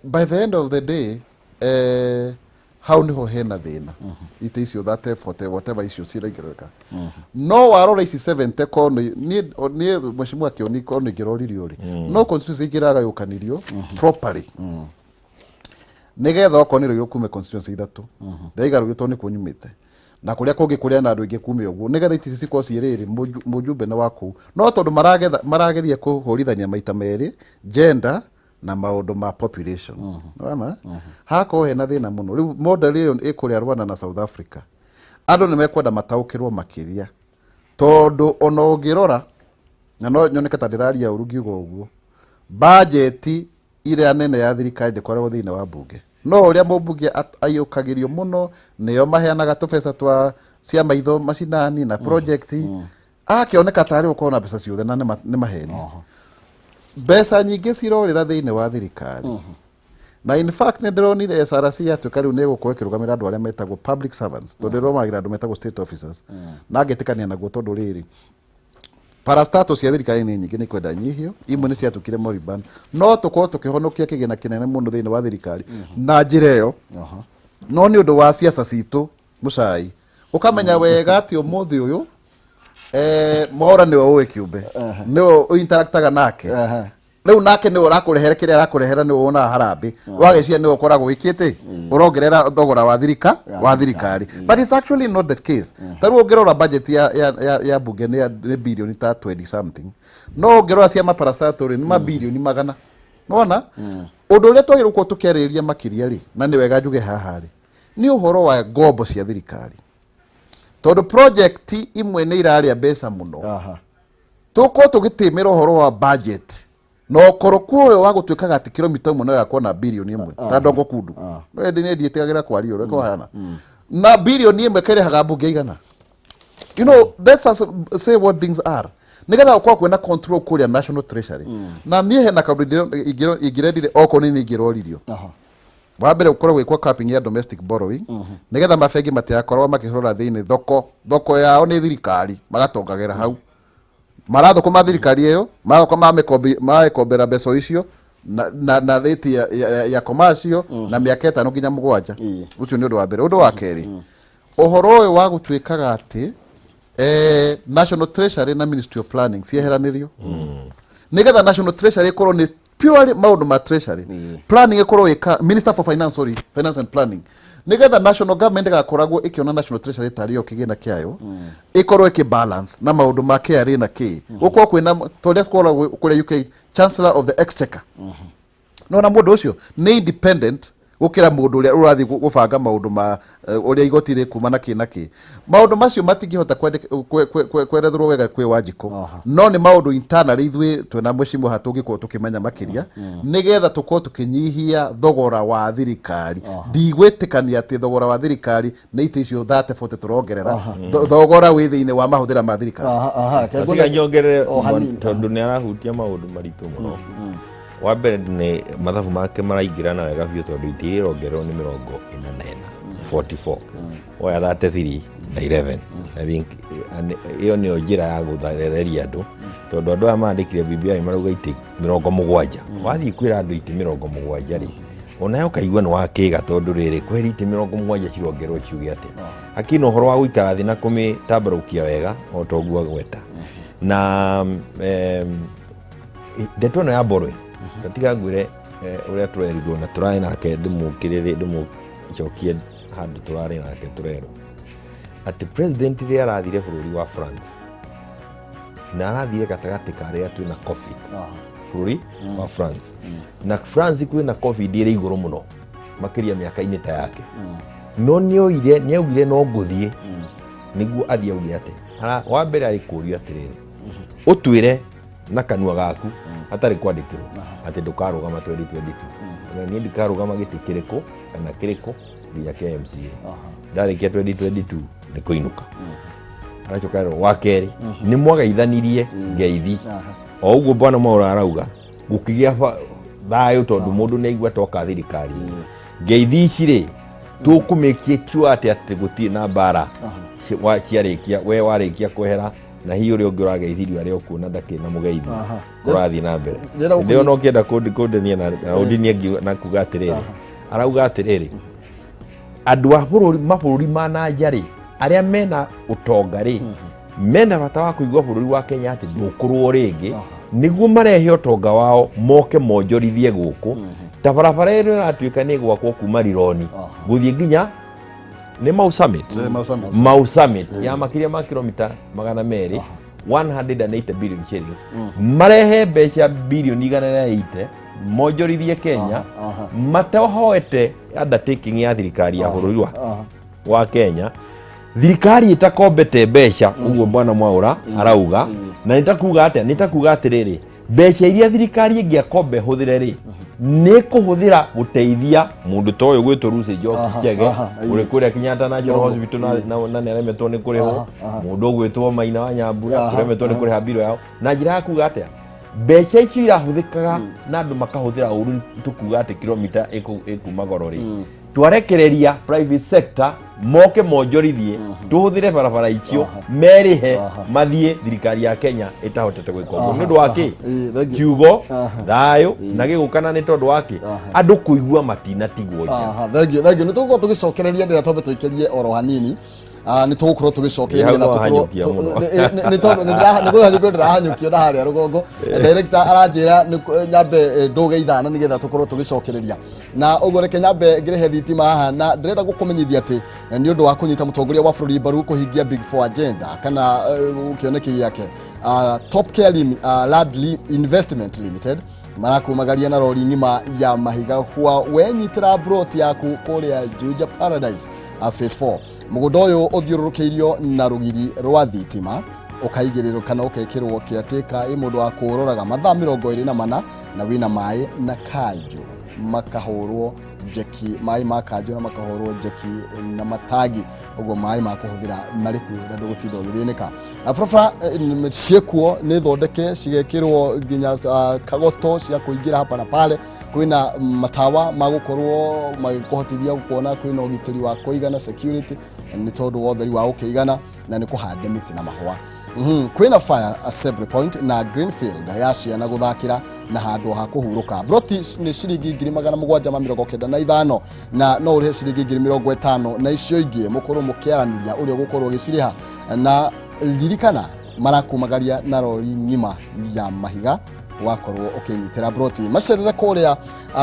By the end of the day, hau niho hena thĩna. Itĩ icio 30, 40, whatever icio ciraongerereka, no warora ici 70 kono niĩ mheshimiwa Kĩoni, kono ingĩroririo rĩ, no constituency ingĩragayũkanirio properly nĩgetha okorwo nĩ Ruiru kume constituency ithatũ, ndaiga Ruiru tondũ nĩkuo nyumĩte, na kũrĩa kũngĩ kũrĩa na andũ aingĩ kume ũguo, nĩgetha itĩ ici cikorwo ciĩ rĩrĩ mũjumbe nĩ wa kũu. No tondũ maragetha marageria kũhũrithania maita merĩ gender na maũndũ ma population, nĩwona hakorwo hena thĩna mũno. Rĩu model ĩyo ĩ kũrĩa Rwanda na South Africa, andũ nĩ mekwenda mataũkĩrwo makĩria, tondũ ona ũngĩrora, na no nyoneke ta ndĩraria ũru ngiuga ũguo, bajeti ĩrĩa nene ya thirikari ndĩkoragwo thĩinĩ wa mbunge, no ũrĩa mũmbunge aiyũkagĩrio mũno nĩo maheanaga tũbeca twa cia maitho macinani na project, akĩoneka tarĩ ũkorwo na mbeca ciothe, na nĩ maheni. Mbeca nyingĩ cirorĩra thĩinĩ wa thirikari. Na in fact nĩ ndĩronire SRC yatuĩka rĩu nĩ ĩgũkorwo ĩkĩrũgamĩrĩra andũ arĩa metagwo public servants, tondũ ĩrũgamagĩrĩra andũ metagwo state officers, na ngĩtĩkania naguo, tondũ rĩrĩ parastatal cia thirikari nĩ nyingĩ, nĩ kwenda nyihio. Imwe nĩ ciatukire moriband, no tũkorwo tũkĩhonokia kĩgĩna kĩnene mũno thĩinĩ wa thirikari na njĩra ĩyo. No nĩ ũndũ wa ciaca citũ, mũcai ũkamenya wega atĩ ũmũthĩ ũyũ Mwaũra nĩwe ũĩ kĩũmbe, nĩwe ũinteractaga nake. Rĩu nake nĩwe ũrakũrehera kĩrĩa arakũrehera, nĩwe wonaga harambĩ wagĩcia, nĩwe ũkoragwo wĩkĩte ũrongerera thogora wa thirikari, but it's actually not the case. Ta rĩu ũngĩrora budget ya bunge nĩ bilioni ta 20 something, no ũngĩrora cia maparastatal rĩ, nĩ mabilioni magana. Nĩwona ũndũ ũrĩa twagĩrĩirwo gũkorwo tũkĩarĩrĩria makĩria rĩ, na nĩ wega njuge haha rĩ, nĩ ũhoro wa ngombo cia thirikari, tondũ project imwe nĩ irarĩa mbeca mũno. Tũkorwo tũgĩtĩmĩra ũhoro wa budget na ũkoroku ũyũ wa gũtuĩkaga atĩ kilomita ĩmwe no yakwo na bilioni 1 ta Ndongo Kundu. No ĩndĩ nĩ ndiĩtigagĩra kwaria ũrĩa kũhana na bilioni 1 kĩrĩhaga mbunge igana. Let us say what things are, nigetha gũkorwo kwĩna control kũrĩa National Treasury. Na niĩ hena kaũndũ ingĩrendire okorwo nĩ ingĩroririo. Wa mbere, gũkorwo gwĩkwo capping ya domestic borrowing, nigetha mabengi matigakorwo makĩhũra thĩinĩ thoko. Thoko yao nĩ thirikari, magatongagĩra hau, marathũkũma thirikari ĩyo, marathũkũma mamĩkombera mbeca icio na rate ya commercial na mĩaka 5 nginya 7. Ũcio nĩ ũndũ wa mbere. Ũndũ wa kerĩ, ũhoro ũyũ wa gũtuĩkaga atĩ National Treasury na Ministry of Planning cieheranĩrio, nigetha National Treasury ĩkorwo nĩ purely maũndũ ma treasury, planning ĩkorwo ĩka Minister for Finance, sorry, Finance and Planning, nigetha national government ĩgakoragwo ĩkĩona National Treasury tarĩ yo kĩgĩna kĩayo, ĩkorwo ĩkĩ balance na maũndũ ma KRA na kĩ gũkorwo kwĩna ta ũrĩa gũkoragwo kũrĩa UK, Chancellor of the Exchequer. Nona mũndũ ũcio nĩ independent gũkĩra mũndũ ũrĩa ũrathiĩ gũbanga maũndũ ma ũrĩa igoti rĩkuma na kĩ na kĩ. Maũndũ macio matingĩhota kweretherwo wega kwĩ Wanjikũ, no nĩ maũndũ internally ithuĩ twĩna mwĩcimũ haha tũngĩkorwo tũkĩmenya makĩria, nĩgetha tũkorwo tũkĩnyihia thogora wa thirikari. Ndigwĩtĩkania atĩ thogora wa thirikari nĩ itĩ icio 30 40 tũrongerera. Thogora wĩ thĩinĩ wa mahũthĩra ma thirikari. Aha, aha, Na tiga nyongerere. O hanini. Tondũ nĩ arahutia maũndũ maritũ mũno. Wa mbere, nĩ mathabu make maraingĩrana wega biũ, tondũ itĩ iria irongererwo nĩ 44, 44, oya 33 na 11. I think ĩyo nĩyo njĩra ya gũthereria andũ, tondũ andũ aya mandĩkire BBI marauga itĩ 70. Wathiĩ kwĩra andũ itĩ 70 rĩ, onawe ũkaigua nĩ wakĩga, tondũ rĩrĩ kweri itĩ 70 cirongererwo ciuge atĩa? Hakina ũhoro wa gũikara thĩ na kũmĩtambarũkia wega o ta ũguo agweta. Na ndeto ĩno ya borrowing, tatiga ngwĩre ũrĩa tũrerirwo na tũrarĩ nake, ndĩmũkĩrĩre, ndĩmũcokie handũ tũrarĩ nake, tũrerwo atĩ president rĩrĩa arathire bũrũri wa France, na arathire gatagatĩ ka rĩrĩa twĩna COVID, bũrũri wa France, na France kwĩna COVID ĩrĩ igũrũ mũno makĩria mĩaka-inĩ ta yake, no nĩoire nĩaugire no ngũthiĩ nĩguo athiĩ auge atĩ wa mbere arĩ kũrio atĩrĩrĩ, ũtwĩre na kanua gaku hatarĩ kwandĩkĩrwo atĩ ndũkarũgama 2022. Na niĩ ndikarũgama gĩtĩ kĩrĩkũ kana kĩrĩkũ nginya kĩa MCA. Ndarĩkia 2022 nĩ kũinũka. Aracoka erwo wa kerĩ, nĩ mwagaithanirie ngeithi o ũguo bwana Mwaura arauga, gũkĩgĩa thayũ, tondũ mũndũ nĩ aigua toka thirikari ngeithi ici rĩ, tũkũmĩkie cua atĩ gũtirĩ na mbara ciarĩkia, we warĩkia kwehera na hihi ũrĩa ũngĩ ũrageithirio arĩ o kuo na ndakĩrĩ na mũgeithi ũrathiĩ na mbere. Ndĩrenda Ndĩrona ũkĩenda kũndenia na ũndinie na kuga atĩrĩrĩ, arauga atĩrĩrĩ, andũ a bũrũri, mabũrũri ma na nja rĩ, arĩa mena ũtonga rĩ, mena bata wa kũigua bũrũri wa Kenya atĩ ndũkũrwo rĩngĩ, nĩguo marehe ũtonga wao moke monjorithie gũkũ, ta barabara ĩno ĩratuĩka nĩ ĩgwakwo kuma Rironi gũthiĩ nginya nĩ Mau Summit. Nĩ Mau Summit. Mau Summit ya makĩria ma kilomita 200, 180 billion shillings, marehe mbeca bilioni 180 monjorithie Kenya matahoete undertaking ya thirikari ya bũrũri wa Kenya, thirikari ĩtakombete mbeca ũguo bwana Mwaura arauga. Na nĩtakuga atĩa? Nĩtakuga atĩrĩrĩ, mbeca iria thirikari ĩngĩakomba ĩhũthĩre rĩ, nĩ kũhũthĩra gũteithia mũndũ ta ũyũ gwĩtwo Lucy Njoki Chege, ũrĩ kũrĩa Kenyatta National Hospital, na nĩaremetwo nĩ kũrĩhwo, mũndũ ũgwĩtwo Maina wa Nyambura, ũremetwo nĩ kũrĩha mbirũ yao. Na njĩra ya kuga atĩa, mbeca icio irahũthĩkaga na andũ makahũthĩra ũru, tũkuga atĩ kilomita ĩkuma goro rĩ, twarekereria private sector moke monjorithie, tũhũthĩre barabara icio, merĩhe mathiĩ, thirikari ya Kenya ĩtahotete gwĩka ũguo. Nĩ ũndũ wa kĩ? Ĩĩ, thank you. Kiugo thayũ na gĩgũkana nĩ tondũ wa kĩ? Andũ kũigua matinatigwo nja. Aha, thank you, thank you. Nĩ tũgũkorwo tũgĩcokereria, ndĩra twambe tũikĩrie oro hanini. Nĩ tũgũkorwo tũgĩcokereria Ĩ, hau nĩgetha no tũkorwo hanyũkia mũno. Nĩ tondũ nĩ kũhanyũkio ndĩrahanyũkio na harĩa rũgongo. Director aranjĩra nyambe ndũge ithana nĩgetha tũkorwo tũgĩcokereria, na ũguo reke nyambe ngĩrĩhe thitima haha. Na ndĩrenda gũkũmenyithia atĩ nĩ ũndũ wa kũnyita mũtongoria wa bũrũri mbaru kũhingia Big Four agenda kana kĩoneki gĩake, Top Care Land Investment Limited marakumagaria na rori ng'ima ya mahiga hwa wenyitĩra broti yaku kũrĩa Juja Paradise, phase 4. Mũgũnda ũyũ ũthiũrũrũkĩirio na rũgiri rwa thitima, ũkaigĩrĩrwo kana ũkekĩrwo kĩatĩka ĩ mũndũ wa kũũroraga mathaa 24, na wĩna maĩ na kanjũ. Makahũrwo njeki, maĩ ma kanjũ na makahũrwo njeki na matagi, ũguo maĩ ma kũhũthĩra marĩ kuo na ndũgũtinda ũgĩthĩnĩka. Na barabara ciĩkuo nĩ thondeke, cigekĩrwo nginya kagoto cia kũingĩra hapa na pale. Kwĩna matawa ma gũkorwo magĩkũhotithia kuona kwĩna ũgitĩri wa kũigana, security, nĩ tondũ wa ũtheri wa gũkĩigana, na nĩ kũhande mĩtĩ na mahũa. Kwĩna fire assembly point na greenfield ya ciana gũthakĩra na handũ ha kũhurũka. Broti nĩ ciringi 795,000, na no ũrĩhe ciringi 50,000 na icio ingĩ mũkorwo mũkĩaranĩria ũrĩa ũgũkorwo ũgĩcirĩha. Na ririkana, marakumagaria na rori ng'ima ya mahiga wakorwo ũkĩnyitĩra broti. Macerere kũrĩa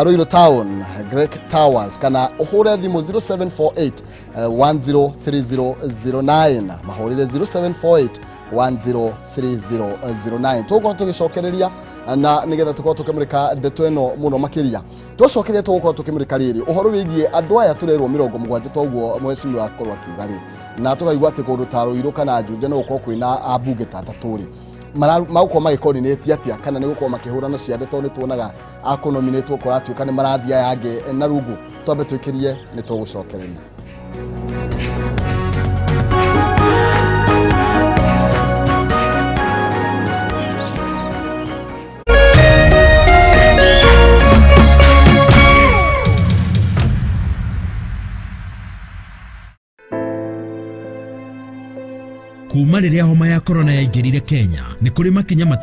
Ruiru Town, Great Towers, kana ũhũre thimũ 0748 103009, mahũrĩre 0748 103009. Tũgũkorwo tũgĩcokereria na nĩgetha tũkorwo tũkĩmũrĩka ndeto ĩno mũno makĩria. Twacokeria tũgũkorwo tũkĩmũrĩka rĩrĩ ũhoro wĩgiĩ andũ aya tũrerwo 70, toguo mheshimiwa akorwo akiuga rĩ, na tũkaigua atĩ kũndũ ta Ruiru kana Juja no gũkorwo kwĩna ambunge ta atatũ rĩ, magũkorwo magĩcoordinate atĩa, kana nĩ gũkorwo makĩhũrana ciande, tondũ nĩ tuonaga akũnominĩtwo kũratuĩka nĩ marathiĩ aya angĩ na rungu. Twambe twĩkĩrie, nĩ tũgũcokereria. Kuma rĩrĩa homa ya korona yaingĩrire Kenya, nĩ kũrĩ makinya mata